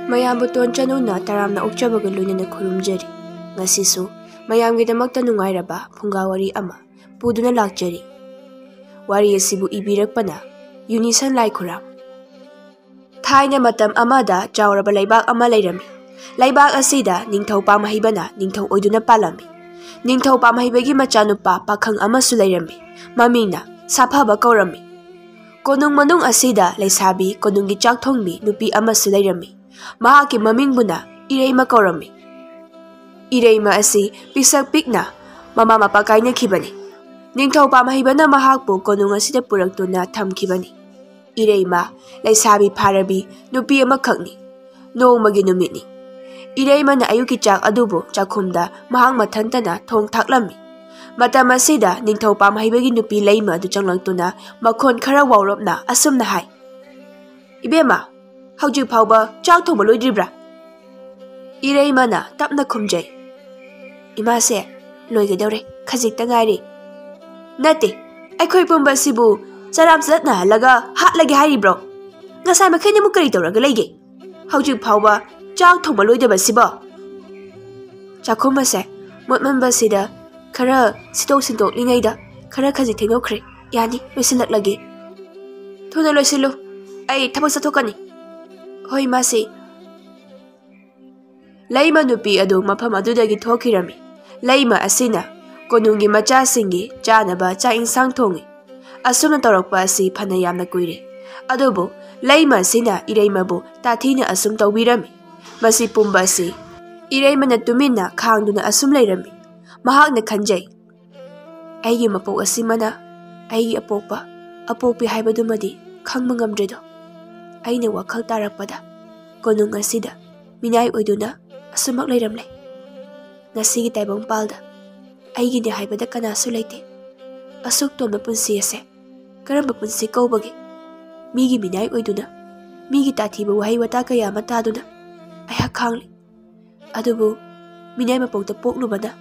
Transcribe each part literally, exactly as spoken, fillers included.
ꯃꯌꯥꯝꯕꯨ ꯇꯣꯟ ꯆꯅꯨꯅ ꯇꯔꯥꯝꯅ ꯑꯣꯛꯆꯕꯒ ꯂꯣꯏꯅꯅ ꯈꯨꯔꯨꯝꯖꯔꯤ꯫ ꯉꯁꯤꯁꯨ ꯃꯌꯥꯝꯒꯤꯗꯃꯛꯇ ꯅꯨꯡꯉꯥꯏꯔꯕ ꯐꯨꯡꯒꯥ ꯋꯥꯔꯤ ꯑꯃ ꯄꯨꯗꯨꯅ ꯂꯥꯛꯆꯔꯤ꯫ ꯋꯥꯔꯤ ꯑꯁꯤꯕꯨ ꯏꯕꯤꯔꯛꯄꯅ ꯌꯨꯅꯤꯁꯟ ꯂꯥꯏꯈꯨꯔꯥꯝ꯫ ꯊꯥꯏꯅ ꯃꯇꯝ ꯑꯃꯗ ꯆꯥꯎꯔꯕ ꯂꯩꯕꯥꯛ ꯑꯃ ꯂꯩꯔꯝꯃꯤ꯫ ꯂꯩꯕꯥꯛ ꯑꯁꯤꯗ ꯅꯤꯡꯊꯧ ꯄꯥꯝꯍꯩꯕꯅ ꯅꯤꯡꯊꯧ ꯑꯣꯏꯗꯨꯅ ꯄꯥꯜꯂꯝꯃꯤ꯫ ꯅꯤꯡꯊꯧ ꯄꯥꯝꯍꯩꯕꯒꯤ ꯃꯆꯥꯅꯨꯄꯥ ꯄꯥꯈꯪ ꯑꯃꯁꯨ ꯂꯩꯔꯝꯃꯤ꯫ ꯃꯃꯤꯡꯅ ꯁꯥꯐꯕ ꯀꯧꯔꯝꯃꯤ꯫ ꯀꯣꯅꯨꯡ ꯃꯅꯨꯡ ꯑꯁꯤꯗ ꯂꯩꯁꯥꯕꯤ ꯀꯣꯅꯨꯡꯒꯤ ꯆꯥꯛ ꯊꯣꯡꯕꯤ ꯅꯨꯄꯤ ꯑꯃꯁꯨ ꯂꯩꯔꯝꯃꯤ꯫ ꯃꯍꯥꯛꯀꯤ ꯃꯃꯤꯡꯕꯨꯅ ꯏꯔꯩꯃ ꯀꯧꯔꯝꯃꯤ꯫ ꯏꯔꯩꯃ ꯑꯁꯤ ꯄꯤꯁꯛ ꯄꯤꯛꯅ ꯃꯃꯥ ꯃꯄꯥ ꯀꯥꯏꯅꯈꯤꯕꯅꯤ꯫ ꯅꯤꯡꯊꯧ ꯄꯥꯝꯍꯩꯕꯅ ꯃꯍꯥꯛꯄꯨ ꯀꯣꯅꯨꯡ ꯑꯁꯤꯗ ꯄꯨꯔꯛꯇꯨꯅ ꯊꯝꯈꯤꯕꯅꯤ꯫ ꯏꯔꯩꯃ ꯂꯩꯁꯥꯕꯤ ꯐꯥꯔꯕꯤ ꯅꯨꯄꯤ ꯑꯃꯈꯛꯅꯤ꯫ ꯅꯣꯡꯃꯒꯤ ꯅꯨꯃꯤꯠꯅꯤ꯫ ꯏꯔꯩꯃꯅ ꯑꯌꯨꯛꯀꯤ ꯆꯥꯛ ꯑꯗꯨꯕꯨ ꯆꯥꯛꯈꯨꯝꯗ ꯃꯍꯥꯛ ꯃꯊꯟꯇꯅ ꯊꯣꯡ ꯊꯥꯛꯂꯝꯃꯤ꯫ ꯃꯇꯝ ꯑꯁꯤꯗ ꯅꯤꯡꯊꯧ ꯄꯥꯝꯍꯩꯕꯒꯤ ꯅꯨꯄꯤ ꯂꯩꯃ ꯑꯗꯨ ꯆꯪꯂꯛꯇꯨꯅ ꯃꯈꯣꯟ ꯈꯔ ꯋꯥꯎꯔꯞꯅ ꯑꯁꯨꯝꯅ ꯍꯥꯏ, "ꯏꯕꯦꯝꯃ, ꯍꯧꯖꯤꯛ ꯐꯥꯎꯕ ꯆꯥꯛ ꯊꯣꯡꯕ ꯂꯣꯏꯗ꯭ꯔꯤꯕ꯭ꯔꯥ?" ꯏꯔꯩꯃꯅ ꯇꯞꯅ ꯈꯨꯝꯖꯩ, "ꯏꯃꯥꯁꯦ, ꯂꯣꯏꯒꯗꯧꯔꯦ, ꯈꯖꯤꯛꯇ ꯉꯥꯏꯔꯦ꯫" "ꯅꯠꯇꯦ, ꯑꯩꯈꯣꯏ ꯄꯨꯝꯕ ꯑꯁꯤꯕꯨ ꯆꯔꯥꯝ ꯆꯠꯅꯍꯜꯂꯒ ꯍꯥꯠꯂꯒꯦ ꯍꯥꯏꯔꯤꯕ꯭ꯔꯣ? ꯉꯁꯥꯏ ꯃꯈꯩꯅ ꯑꯃꯨꯛ ꯀꯔꯤ ꯇꯧꯔꯒ ꯂꯩꯒꯦ? ꯍꯧꯖꯤꯛ ꯐꯥꯎꯕ ꯆꯥꯛ ꯊꯣꯡꯕ ꯂꯣꯏꯗꯕꯁꯤꯕꯣ?" ꯆꯥꯛꯈꯨꯝ ꯑꯁꯦ ꯃꯣꯠꯃꯟꯕꯁꯤꯗ ꯈꯔ ꯁꯤꯠꯇꯣꯛ ꯁꯤꯟꯗꯣꯛꯂꯤꯉꯩꯗ ꯈꯔ ꯈꯖꯤꯛ ꯊꯦꯡꯗꯣꯛꯈ꯭ꯔꯦ꯫ ꯌꯥꯅꯤ, ꯂꯣꯏꯁꯤꯜꯂꯛꯂꯒꯦ꯫ "ꯊꯨꯅ ꯂꯣꯏꯁꯤꯜꯂꯨ, ꯑꯩ ꯊꯕꯛ ꯆꯠꯊꯣꯛꯀꯅꯤ꯫" "ꯍꯣꯏ, ꯏꯃꯥꯁꯤ꯫" ꯂꯩꯃ ꯅꯨꯄꯤ ꯑꯗꯨ ꯃꯐꯝ ꯑꯗꯨꯗꯒꯤ ꯊꯣꯛꯈꯤꯔꯝꯃꯤ꯫ ꯂꯩꯃ ꯑꯁꯤꯅ ꯀꯣꯅꯨꯡꯒꯤ ꯃꯆꯥꯁꯤꯡꯒꯤ ꯆꯥꯅꯕ ꯆꯥꯛ ꯏꯟꯁꯥꯡ ꯊꯣꯡꯏ꯫ ꯑꯁꯨꯝꯅ ꯇꯧꯔꯛꯄ ꯑꯁꯤ ꯐꯅ ꯌꯥꯝꯅ ꯀꯨꯏꯔꯦ꯫ ꯑꯗꯨꯕꯨ ꯂꯩꯃ ꯑꯁꯤꯅ ꯏꯔꯩꯃꯕꯨ ꯇꯥꯊꯤꯅ ꯑꯁꯨꯝ ꯇꯧꯕꯤꯔꯝꯃꯤ꯫ ꯃꯁꯤ ꯄꯨꯝꯕ ꯑꯁꯤ ꯏꯔꯩꯃꯅ ꯇꯨꯃꯤꯟꯅ ꯈꯥꯡꯗꯨꯅ ꯑꯁꯨꯝ ꯂꯩꯔꯝꯃꯤ꯫ ꯃꯍꯥꯛꯅ ꯈꯟꯖꯩ, "ꯑꯩꯒꯤ ꯃꯄꯣꯛ ꯑꯁꯤꯃꯅ ꯑꯩꯒꯤ ꯑꯄꯣꯛꯄ, ꯑꯄꯣꯛꯄꯤ ꯍꯥꯏꯕꯗꯨꯃꯗꯤ ꯈꯪꯕ ꯉꯝꯗ꯭ꯔꯦꯗꯣ꯫ ꯑꯩꯅ ꯋꯥꯈꯜ ꯇꯥꯔꯛꯄꯗ ꯀꯣꯅꯨꯡ ꯑꯁꯤꯗ ꯃꯤꯅꯥꯏ ꯑꯣꯏꯗꯨꯅ ꯑꯁꯨꯃꯛ ꯂꯩꯔꯝꯂꯦ꯫ ꯉꯁꯤꯒꯤ ꯇꯥꯏꯕꯪꯄꯥꯜꯗ ꯑꯩꯒꯤꯅꯦ ꯍꯥꯏꯕꯗ ꯀꯅꯥꯁꯨ ꯂꯩꯇꯦ꯫ ꯑꯁꯨꯛ ꯇꯣꯟꯕ ꯄꯨꯟꯁꯤ ꯑꯁꯦ ꯀꯔꯝꯕ ꯄꯨꯟꯁꯤ ꯀꯧꯕꯒꯦ? ꯃꯤꯒꯤ ꯃꯤꯅꯥꯏ ꯑꯣꯏꯗꯨꯅ, ꯃꯤꯒꯤ ꯇꯥꯊꯤꯕ ꯋꯥꯍꯩ ꯋꯥꯇꯥ ꯀꯌꯥ ꯑꯃ ꯇꯥꯗꯨꯅ ꯑꯩꯍꯥꯛ ꯈꯥꯡꯂꯤ꯫ ꯑꯗꯨꯕꯨ ꯃꯤꯅꯥꯏ ꯃꯄꯣꯛꯇ ꯄꯣꯛꯂꯨꯕꯅ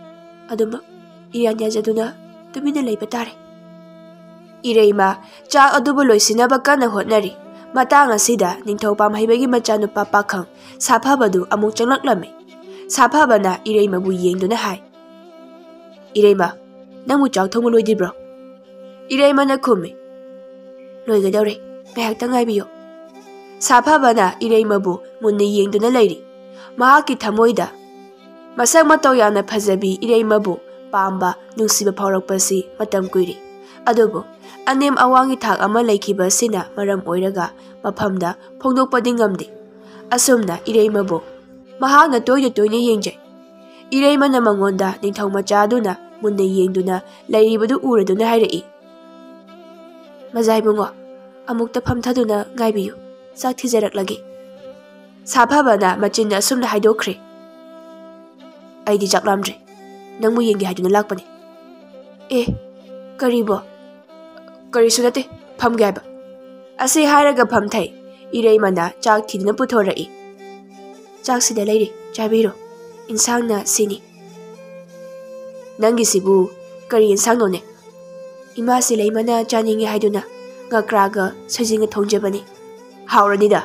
ꯑꯗꯨꯃꯛ ꯏꯔꯥꯟ ꯌꯥꯖꯗꯨꯅ ꯇꯨꯃꯤꯟꯅ ꯂꯩꯕ ꯇꯥꯔꯦ꯫" ꯏꯔꯩꯃ ꯆꯥꯛ ꯑꯗꯨꯕꯨ ꯂꯣꯏꯁꯤꯟꯅꯕ ꯀꯟꯅ ꯍꯣꯠꯅꯔꯤ꯫ ꯃꯇꯥꯡ ꯑꯁꯤꯗ ꯅꯤꯡꯊꯧ ꯄꯥꯝꯍꯩꯕꯒꯤ ꯃꯆꯥꯅꯨꯄꯥ ꯄꯥꯈꯪ ꯁꯥꯐꯕꯗꯨ ꯑꯃꯨꯛ ꯆꯪꯂꯛꯂꯝꯃꯤ꯫ ꯁꯥꯐꯕꯅ ꯏꯔꯩꯃꯕꯨ ꯌꯦꯡꯗꯨꯅ ꯍꯥꯏ, "ꯏꯔꯩꯃ, ꯅꯪꯕꯨ ꯆꯥꯛ ꯊꯣꯡꯕ ꯂꯣꯏꯗ꯭ꯔꯤꯕ꯭ꯔꯣ?" ꯏꯔꯩꯃꯅ ꯈꯨꯝꯃꯤ, "ꯂꯣꯏꯒꯗꯧꯔꯦ, ꯉꯥꯏꯍꯥꯛꯇꯪ ꯉꯥꯏꯕꯤꯌꯨ꯫" ꯁꯥꯐꯕꯅ ꯏꯔꯩꯃꯕꯨ ꯃꯨꯟꯅ ꯌꯦꯡꯗꯨꯅ ꯂꯩꯔꯤ꯫ ꯃꯍꯥꯛꯀꯤ ꯊꯃꯣꯏꯗ ꯃꯁꯛ ꯃꯇꯧ ꯌꯥꯝꯅ ꯐꯖꯕꯤ ꯏꯔꯩꯃꯕꯨ ꯄꯥꯝꯕ, ꯅꯨꯡꯁꯤꯕ ꯐꯥꯎꯔꯛꯄꯁꯤ ꯃꯇꯝ ꯀꯨꯏꯔꯦ꯫ ꯑꯗꯨꯕꯨ ꯑꯅꯦꯝ ꯑꯋꯥꯡꯒꯤ ꯊꯥꯛ ꯑꯃ ꯂꯩꯈꯤꯕ ꯑꯁꯤꯅ ꯃꯔꯝ ꯑꯣꯏꯔꯒ ꯃꯐꯝꯗ ꯐꯣꯡꯗꯣꯛꯄꯗꯤ ꯉꯝꯗꯦ꯫ ꯑꯁꯨꯝꯅ ꯏꯔꯩꯃꯕꯨ ꯃꯍꯥꯛꯅ ꯇꯣꯏꯅ ꯇꯣꯏꯅ ꯌꯦꯡꯖꯩ꯫ ꯏꯔꯩꯃꯅ ꯃꯉꯣꯟꯗ ꯅꯤꯡꯊꯧ ꯃꯆꯥ ꯑꯗꯨꯅ ꯃꯨꯟꯅ ꯌꯦꯡꯗꯨꯅ ꯂꯩꯔꯤꯕꯗꯨ ꯎꯔꯗꯨꯅ ꯍꯥꯏꯔꯛꯏ, "ꯃꯖꯥ ꯏꯕꯨꯡꯉꯣ, ꯑꯃꯨꯛꯇ ꯐꯝꯊꯗꯨꯅ ꯉꯥꯏꯕꯤꯌꯨ, ꯆꯥꯛ ꯊꯤꯖꯔꯛꯂꯒꯦ꯫" ꯁꯥꯐꯕꯅ ꯃꯆꯤꯟꯅ ꯑꯁꯨꯝꯅ ꯍꯥꯏꯗꯣꯛꯈ꯭ꯔꯦ, "ꯑꯩꯗꯤ ꯆꯥꯛ ꯂꯥꯝꯗ꯭ꯔꯤ, ꯅꯪꯕꯨ ꯌꯦꯡꯒꯦ ꯍꯥꯏꯗꯨꯅ ꯂꯥꯛꯄꯅꯤ꯫" "ꯑꯦ, ꯀꯔꯤꯕꯣ?" "ꯀꯔꯤꯁꯨ ꯅꯠꯇꯦ, ꯐꯝꯒꯦ ꯍꯥꯏꯕ꯫" ꯑꯁꯤ ꯍꯥꯏꯔꯒ ꯐꯝꯊꯩ꯫ ꯏꯔꯩꯃꯅ ꯆꯥꯛ ꯊꯤꯗꯨꯅ ꯄꯨꯊꯣꯔꯛꯏ꯫ "ꯆꯥꯛꯁꯤꯗ ꯂꯩꯔꯦ, ꯆꯥꯕꯤꯔꯣ꯫ ꯏꯟꯁꯥꯡꯅ ꯁꯤꯅꯤ꯫" "ꯅꯪꯒꯤꯁꯤꯕꯨ ꯀꯔꯤ ꯏꯟꯁꯥꯡꯅꯣꯅꯦ?" "ꯏꯃꯥꯁꯤ ꯂꯩꯃꯅ ꯆꯥꯅꯤꯡꯉꯤ ꯍꯥꯏꯗꯨꯅ ꯉꯀ꯭ꯔꯥꯒ ꯁꯣꯏꯖꯤꯟꯒ ꯊꯣꯡꯖꯕꯅꯤ꯫ ꯍꯥꯎꯔꯅꯤꯗ꯫"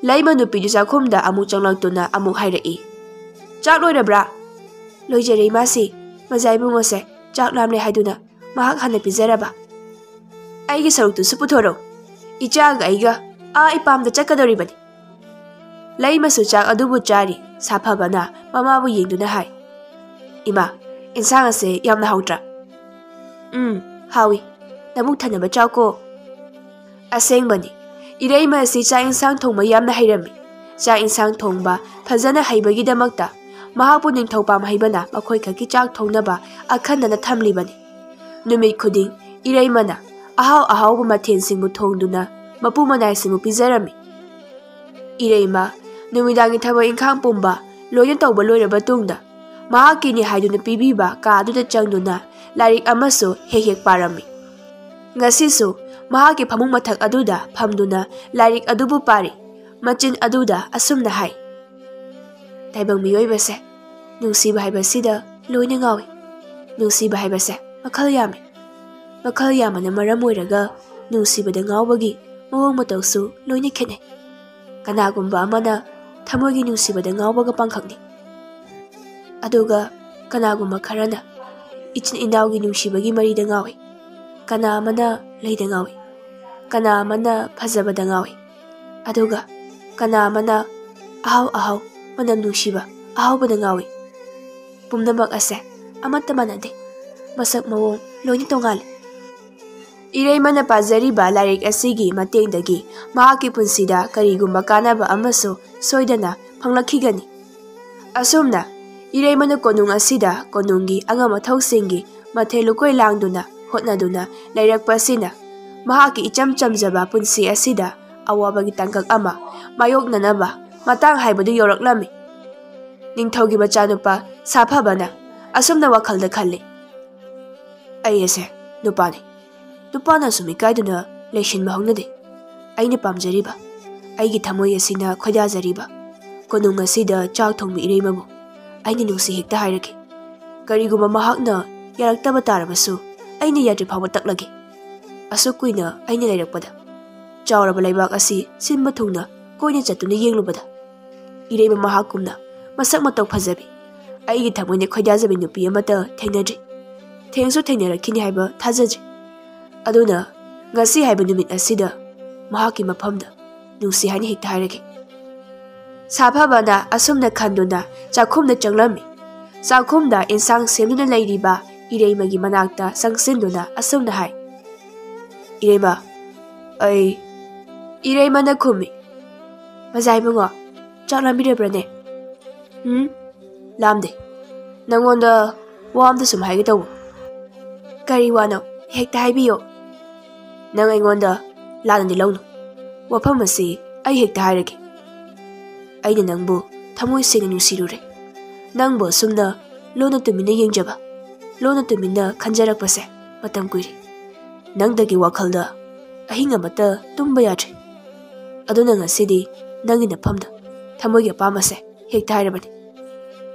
ꯂꯩꯃ ꯅꯨꯄꯤꯗꯨ ꯆꯥꯛꯈꯨꯝꯗ ꯑꯃꯨꯛ ꯆꯪꯂꯛꯇꯨꯅ ꯑꯃꯨꯛ ꯍꯥꯏꯔꯛꯏ, "ꯆꯥꯛ ꯂꯣꯏꯔꯕ꯭ꯔꯥ?" "ꯂꯣꯏꯖꯔꯦ ꯏꯃꯥꯁꯤ, ꯃꯖꯥ ꯏꯕꯨꯡꯉꯣꯁꯦ ꯆꯥꯛ ꯂꯥꯝꯂꯦ ꯍꯥꯏꯗꯨꯅ ꯃꯍꯥꯛ ꯍꯥꯟꯅ ꯄꯤꯖꯔꯕ꯫" "ꯑꯩꯒꯤ ꯁꯔꯨꯛꯇꯨꯁꯨ ꯄꯨꯊꯣꯔꯛꯎ, ꯏꯆꯥꯒ ꯑꯩꯒ ꯑꯥ ꯏꯄꯥꯝꯗ ꯆꯠꯀꯗꯧꯔꯤꯕꯅꯤ꯫" ꯂꯩꯃꯁꯨ ꯆꯥꯛ ꯑꯗꯨꯕꯨ ꯆꯥꯔꯤ꯫ ꯁꯥꯐꯕꯅ ꯃꯃꯥꯕꯨ ꯌꯦꯡꯗꯨꯅ ꯍꯥꯏ, "ꯏꯃꯥ, ꯏꯟꯁꯥꯡ ꯑꯁꯦ ꯌꯥꯝꯅ ꯍꯥꯎꯇ꯭ꯔꯥ?" "ꯎꯝ, ꯍꯥꯎꯏ꯫ ꯅꯕꯨꯛ ꯊꯟꯅꯕ ꯆꯥꯎꯀꯣ꯫" ꯑꯁꯦꯡꯕꯅꯤ, ꯏꯔꯩꯃ ꯑꯁꯤ ꯆꯥꯛ ꯏꯟꯁꯥꯡ ꯊꯣꯡꯕ ꯌꯥꯝꯅ ꯍꯩꯔꯝꯃꯤ꯫ ꯆꯥꯛ ꯏꯟꯁꯥꯡ ꯊꯣꯡꯕ ꯐꯖꯅ ꯍꯩꯕꯒꯤꯗꯃꯛꯇ ꯃꯍꯥꯛꯄꯨ ꯅꯤꯡꯊꯧ ꯄꯥꯝꯍꯩꯕꯅ ꯃꯈꯣꯏ ꯈꯛꯀꯤ ꯆꯥꯛ ꯊꯣꯡꯅꯕ ꯑꯈꯟꯅꯅ ꯊꯝꯂꯤꯕꯅꯤ꯫ ꯅꯨꯃꯤꯠ ꯈꯨꯗꯤꯡ ꯏꯔꯩꯃꯅ ꯑꯍꯥꯎ ꯑꯍꯥꯎꯕ ꯃꯊꯦꯜꯁꯤꯡꯕꯨ ꯊꯣꯡꯗꯨꯅ ꯃꯄꯨ ꯃꯅꯥꯏꯁꯤꯡꯕꯨ ꯄꯤꯖꯔꯝꯃꯤ꯫ ꯏꯔꯩꯃ ꯅꯨꯃꯤꯗꯥꯡꯒꯤ ꯊꯕꯛ ꯏꯟꯈꯥꯡ ꯄꯨꯝꯕ ꯂꯣꯏꯅ ꯇꯧꯕ ꯂꯣꯏꯔꯕ ꯇꯨꯡꯗ, ꯃꯍꯥꯛꯀꯤꯅꯤ ꯍꯥꯏꯗꯨꯅ ꯄꯤꯕꯤꯕ ꯀꯥ ꯑꯗꯨꯗ ꯆꯪꯗꯨꯅ ꯂꯥꯏꯔꯤꯛ ꯑꯃꯁꯨ ꯍꯦꯛ ꯍꯦꯛ ꯄꯥꯔꯝꯃꯤ꯫ ꯉꯁꯤꯁꯨ ꯃꯍꯥꯛꯀꯤ ꯐꯃꯨꯡ ꯃꯊꯛ ꯑꯗꯨꯗ ꯐꯝꯗꯨꯅ ꯂꯥꯏꯔꯤꯛ ꯑꯗꯨꯕꯨ ꯄꯥꯔꯤ꯫ ꯃꯆꯤꯟ ꯑꯗꯨꯗ ꯑꯁꯨꯝꯅ ꯍꯥꯏ, "ꯇꯥꯏꯕꯪ ꯃꯤꯑꯣꯏꯕꯁꯦ, ꯅꯨꯡꯁꯤꯕ ꯍꯥꯏꯕꯁꯤꯗ ꯂꯣꯏꯅ ꯉꯥꯎꯏ꯫ ꯅꯨꯡꯁꯤꯕ ꯍꯥꯏꯕꯁꯦ ꯃꯈꯜ ꯌꯥꯝꯃꯤ꯫ ꯃꯈꯜ ꯌꯥꯝꯕꯅ ꯃꯔꯝ ꯑꯣꯏꯔꯒ ꯅꯨꯡꯁꯤꯕꯗ ꯉꯥꯎꯕꯒꯤ ꯃꯑꯣꯡ ꯃꯇꯧꯁꯨ ꯂꯣꯏꯅ ꯈꯦꯠꯅꯩ꯫ ꯀꯅꯥꯒꯨꯝꯕ ꯑꯃꯅ ꯊꯃꯣꯏꯒꯤ ꯅꯨꯡꯁꯤꯕꯗ ꯉꯥꯎꯕꯒ ꯄꯥꯡꯈꯛꯅꯤ꯫ ꯑꯗꯨꯒ ꯀꯅꯥꯒꯨꯝꯕ ꯈꯔꯅ ꯏꯆꯤꯟ ꯏꯅꯥꯎꯒꯤ ꯅꯨꯡꯁꯤꯕꯒꯤ ꯃꯔꯤꯗ ꯉꯥꯎꯏ꯫ ꯀꯅꯥ ꯑꯃꯅ ꯂꯩꯗ ꯉꯥꯎꯏ꯫ ꯀꯅꯥ ꯑꯃꯅ ꯐꯖꯕꯗ ꯉꯥꯎꯏ꯫ ꯑꯗꯨꯒ ꯀꯅꯥ ꯑꯃꯅ ꯑꯍꯥꯎ ꯑꯍꯥꯎ ꯃꯅꯝ ꯅꯨꯡꯁꯤꯕ ꯑꯍꯥꯎꯕꯗ ꯉꯥꯎꯏ꯫ ꯄꯨꯝꯅꯃꯛ ꯑꯁꯦ ꯑꯃꯠꯇ ꯃꯥꯟꯅꯗꯦ꯫ ꯃꯁꯛ ꯃꯑꯣꯡ ꯂꯣꯏꯅ ꯇꯣꯉꯥꯜꯂꯤ꯫ ꯏꯔꯩꯃꯅ ꯄꯥꯖꯔꯤꯕ ꯂꯥꯏꯔꯤꯛ ꯑꯁꯤꯒꯤ ꯃꯇꯦꯡꯗꯒꯤ ꯃꯍꯥꯛꯀꯤ ꯄꯨꯟꯁꯤꯗ ꯀꯔꯤꯒꯨꯝꯕ ꯀꯥꯟꯅꯕ ꯑꯃꯁꯨ ꯁꯣꯏꯗꯅ ꯐꯪꯂꯛꯈꯤꯒꯅꯤ꯫ ꯑꯁꯨꯝꯅ ꯏꯔꯩꯃꯅ ꯀꯣꯅꯨꯡ ꯑꯁꯤꯗ ꯀꯣꯅꯨꯡꯒꯤ ꯑꯉꯝ ꯑꯊꯧꯁꯤꯡꯒꯤ ꯃꯊꯦꯜ ꯂꯨꯀꯣꯏ ꯂꯥꯡꯗꯨꯅ ꯍꯣꯠꯅꯗꯨꯅ ꯂꯩꯔꯛꯄ ꯑꯁꯤꯅ ꯃꯍꯥꯛꯀꯤ ꯏꯆꯝ ꯆꯝꯖꯕ ꯄꯨꯟꯁꯤ ꯑꯁꯤꯗ ꯑꯋꯥꯕꯒꯤ ꯇꯥꯡꯀꯛ ꯑꯃ ꯃꯥꯌꯣꯛꯅꯅꯕ ꯃꯇꯥꯡ ꯍꯥꯏꯕꯗꯨ ꯌꯧꯔꯛꯂꯝꯃꯤ꯫ ꯅꯤꯡꯊꯧꯒꯤ ꯃꯆꯥꯅꯨꯄꯥ ꯁꯥꯐꯕꯅ ꯑꯁꯨꯝꯅ ꯋꯥꯈꯜꯗ ꯈꯜꯂꯤ, "ꯑꯩ ꯑꯁꯦ ꯅꯨꯄꯥꯅꯤ꯫ ꯅꯨꯄꯥꯅ ꯑꯁꯨꯝ ꯏꯀꯥꯏꯗꯨꯅ ꯂꯩꯁꯤꯟꯕ ꯍꯧꯅꯗꯦ꯫ ꯑꯩꯅ ꯄꯥꯝꯖꯔꯤꯕ, ꯑꯩꯒꯤ ꯊꯃꯣꯏ ꯑꯁꯤꯅ ꯈꯣꯏꯗꯥꯖꯔꯤꯕ ꯀꯣꯅꯨꯡ ꯑꯁꯤꯗ ꯆꯥꯛ ꯊꯣꯡꯕ ꯏꯔꯩꯃꯕꯨ ꯑꯩꯅ ꯅꯨꯡꯁꯤ ꯍꯦꯛꯇ ꯍꯥꯏꯔꯒꯦ꯫ ꯀꯔꯤꯒꯨꯝꯕ ꯃꯍꯥꯛꯅ ꯌꯥꯔꯛꯇꯕ ꯇꯥꯔꯕꯁꯨ ꯑꯩꯅ ꯌꯥꯗ꯭ꯔꯤ ꯐꯥꯎꯕ ꯇꯛꯂꯒꯦ꯫ ꯑꯁꯨꯛ ꯀꯨꯏꯅ ꯑꯩꯅ ꯂꯩꯔꯛꯄꯗ, ꯆꯥꯎꯔꯕ ꯂꯩꯕꯥꯛ ꯑꯁꯤ ꯁꯤꯟꯕ ꯊꯨꯡꯅ ꯀꯣꯏꯅ ꯆꯠꯇꯨꯅ ꯌꯦꯡꯂꯨꯕꯗ, ꯏꯔꯩꯃ ꯃꯍꯥꯛꯀꯨꯝꯅ ꯃꯁꯛ ꯃꯇꯧ ꯐꯖꯕꯤ, ꯑꯩꯒꯤ ꯊꯃꯣꯏꯅ ꯈꯣꯏꯗꯥꯖꯕꯤ ꯅꯨꯄꯤ ꯑꯃꯠꯇ ꯊꯦꯡꯅꯗ꯭ꯔꯤ꯫ ꯊꯦꯡꯁꯨ ꯊꯦꯡꯅꯔꯛꯈꯤꯅꯤ ꯍꯥꯏꯕ ꯊꯥꯖꯗ꯭ꯔꯤ꯫ ꯑꯗꯨꯅ ꯉꯁꯤ ꯍꯥꯏꯕ ꯅꯨꯃꯤꯠ ꯑꯁꯤꯗ ꯃꯍꯥꯛꯀꯤ ꯃꯐꯝꯗ ꯅꯨꯡꯁꯤ ꯍꯥꯏꯅ ꯍꯦꯛꯇ ꯍꯥꯏꯔꯒꯦ꯫" ꯁꯥꯐꯕꯅ ꯑꯁꯨꯝꯅ ꯈꯟꯗꯨꯅ ꯆꯥꯛꯈꯨꯝꯗ ꯆꯪꯂꯝꯃꯤ꯫ ꯆꯥꯛꯈꯨꯝꯗ ꯏꯟꯁꯥꯡ ꯁꯦꯝꯗꯨꯅ ꯂꯩꯔꯤꯕ ꯏꯔꯩꯃꯒꯤ ꯃꯅꯥꯛꯇ ꯆꯪꯁꯤꯟꯗꯨꯅ ꯑꯁꯨꯝꯅ ꯍꯥꯏ, "ꯏꯔꯩꯃ, ꯑꯩ..." ꯏꯔꯩꯃꯅ ꯈꯨꯝꯃꯤ, "ꯃꯖꯥ ꯏꯕꯨꯡꯉꯣ, ꯆꯥꯛ ꯂꯥꯝꯕꯤꯔꯕ꯭ꯔꯅꯦ?" "ꯎꯝ, ꯂꯥꯝꯗꯦ꯫ ꯅꯪꯉꯣꯟꯗ ꯋꯥ ꯑꯝꯇ ꯁꯨꯝ ꯍꯥꯏꯒꯦ ꯇꯧꯕ꯫" "ꯀꯔꯤ ꯋꯥꯅꯣ? ꯍꯦꯛꯇ ꯍꯥꯏꯕꯤꯌꯣ꯫" "ꯅꯪ ꯑꯩꯉꯣꯟꯗ ꯂꯥꯟꯅꯗꯤ ꯂꯧꯅꯨ꯫ ꯋꯥꯐꯝ ꯑꯁꯤ ꯑꯩ ꯍꯦꯛꯇ ꯍꯥꯏꯔꯒꯦ꯫ ꯑꯩꯅ ꯅꯪꯕꯨ ꯊꯃꯣꯏ ꯁꯦꯡꯅ ꯅꯨꯡꯁꯤꯔꯨꯔꯦ꯫ ꯅꯪꯕꯨ ꯑꯁꯨꯝꯅ ꯂꯣꯟꯅ ꯇꯨꯃꯤꯟꯅ ꯌꯦꯡꯖꯕ, ꯂꯣꯟꯅ ꯇꯨꯃꯤꯟꯅ ꯈꯟꯖꯔꯛꯄꯁꯦ ꯃꯇꯝ ꯀꯨꯏꯔꯦ꯫ ꯅꯪꯗꯒꯤ ꯋꯥꯈꯜꯗ ꯑꯍꯤꯡ ꯑꯃꯠꯇ ꯇꯨꯝꯕ ꯌꯥꯗ꯭ꯔꯦ꯫ ꯑꯗꯨꯅ ꯉꯁꯤꯗꯤ ꯅꯪꯒꯤ ꯅꯐꯝꯗ ꯊꯃꯣꯏꯒꯤ ꯑꯄꯥꯝꯕꯁꯦ ꯍꯦꯛꯇ ꯍꯥꯏꯔꯕꯅꯤ꯫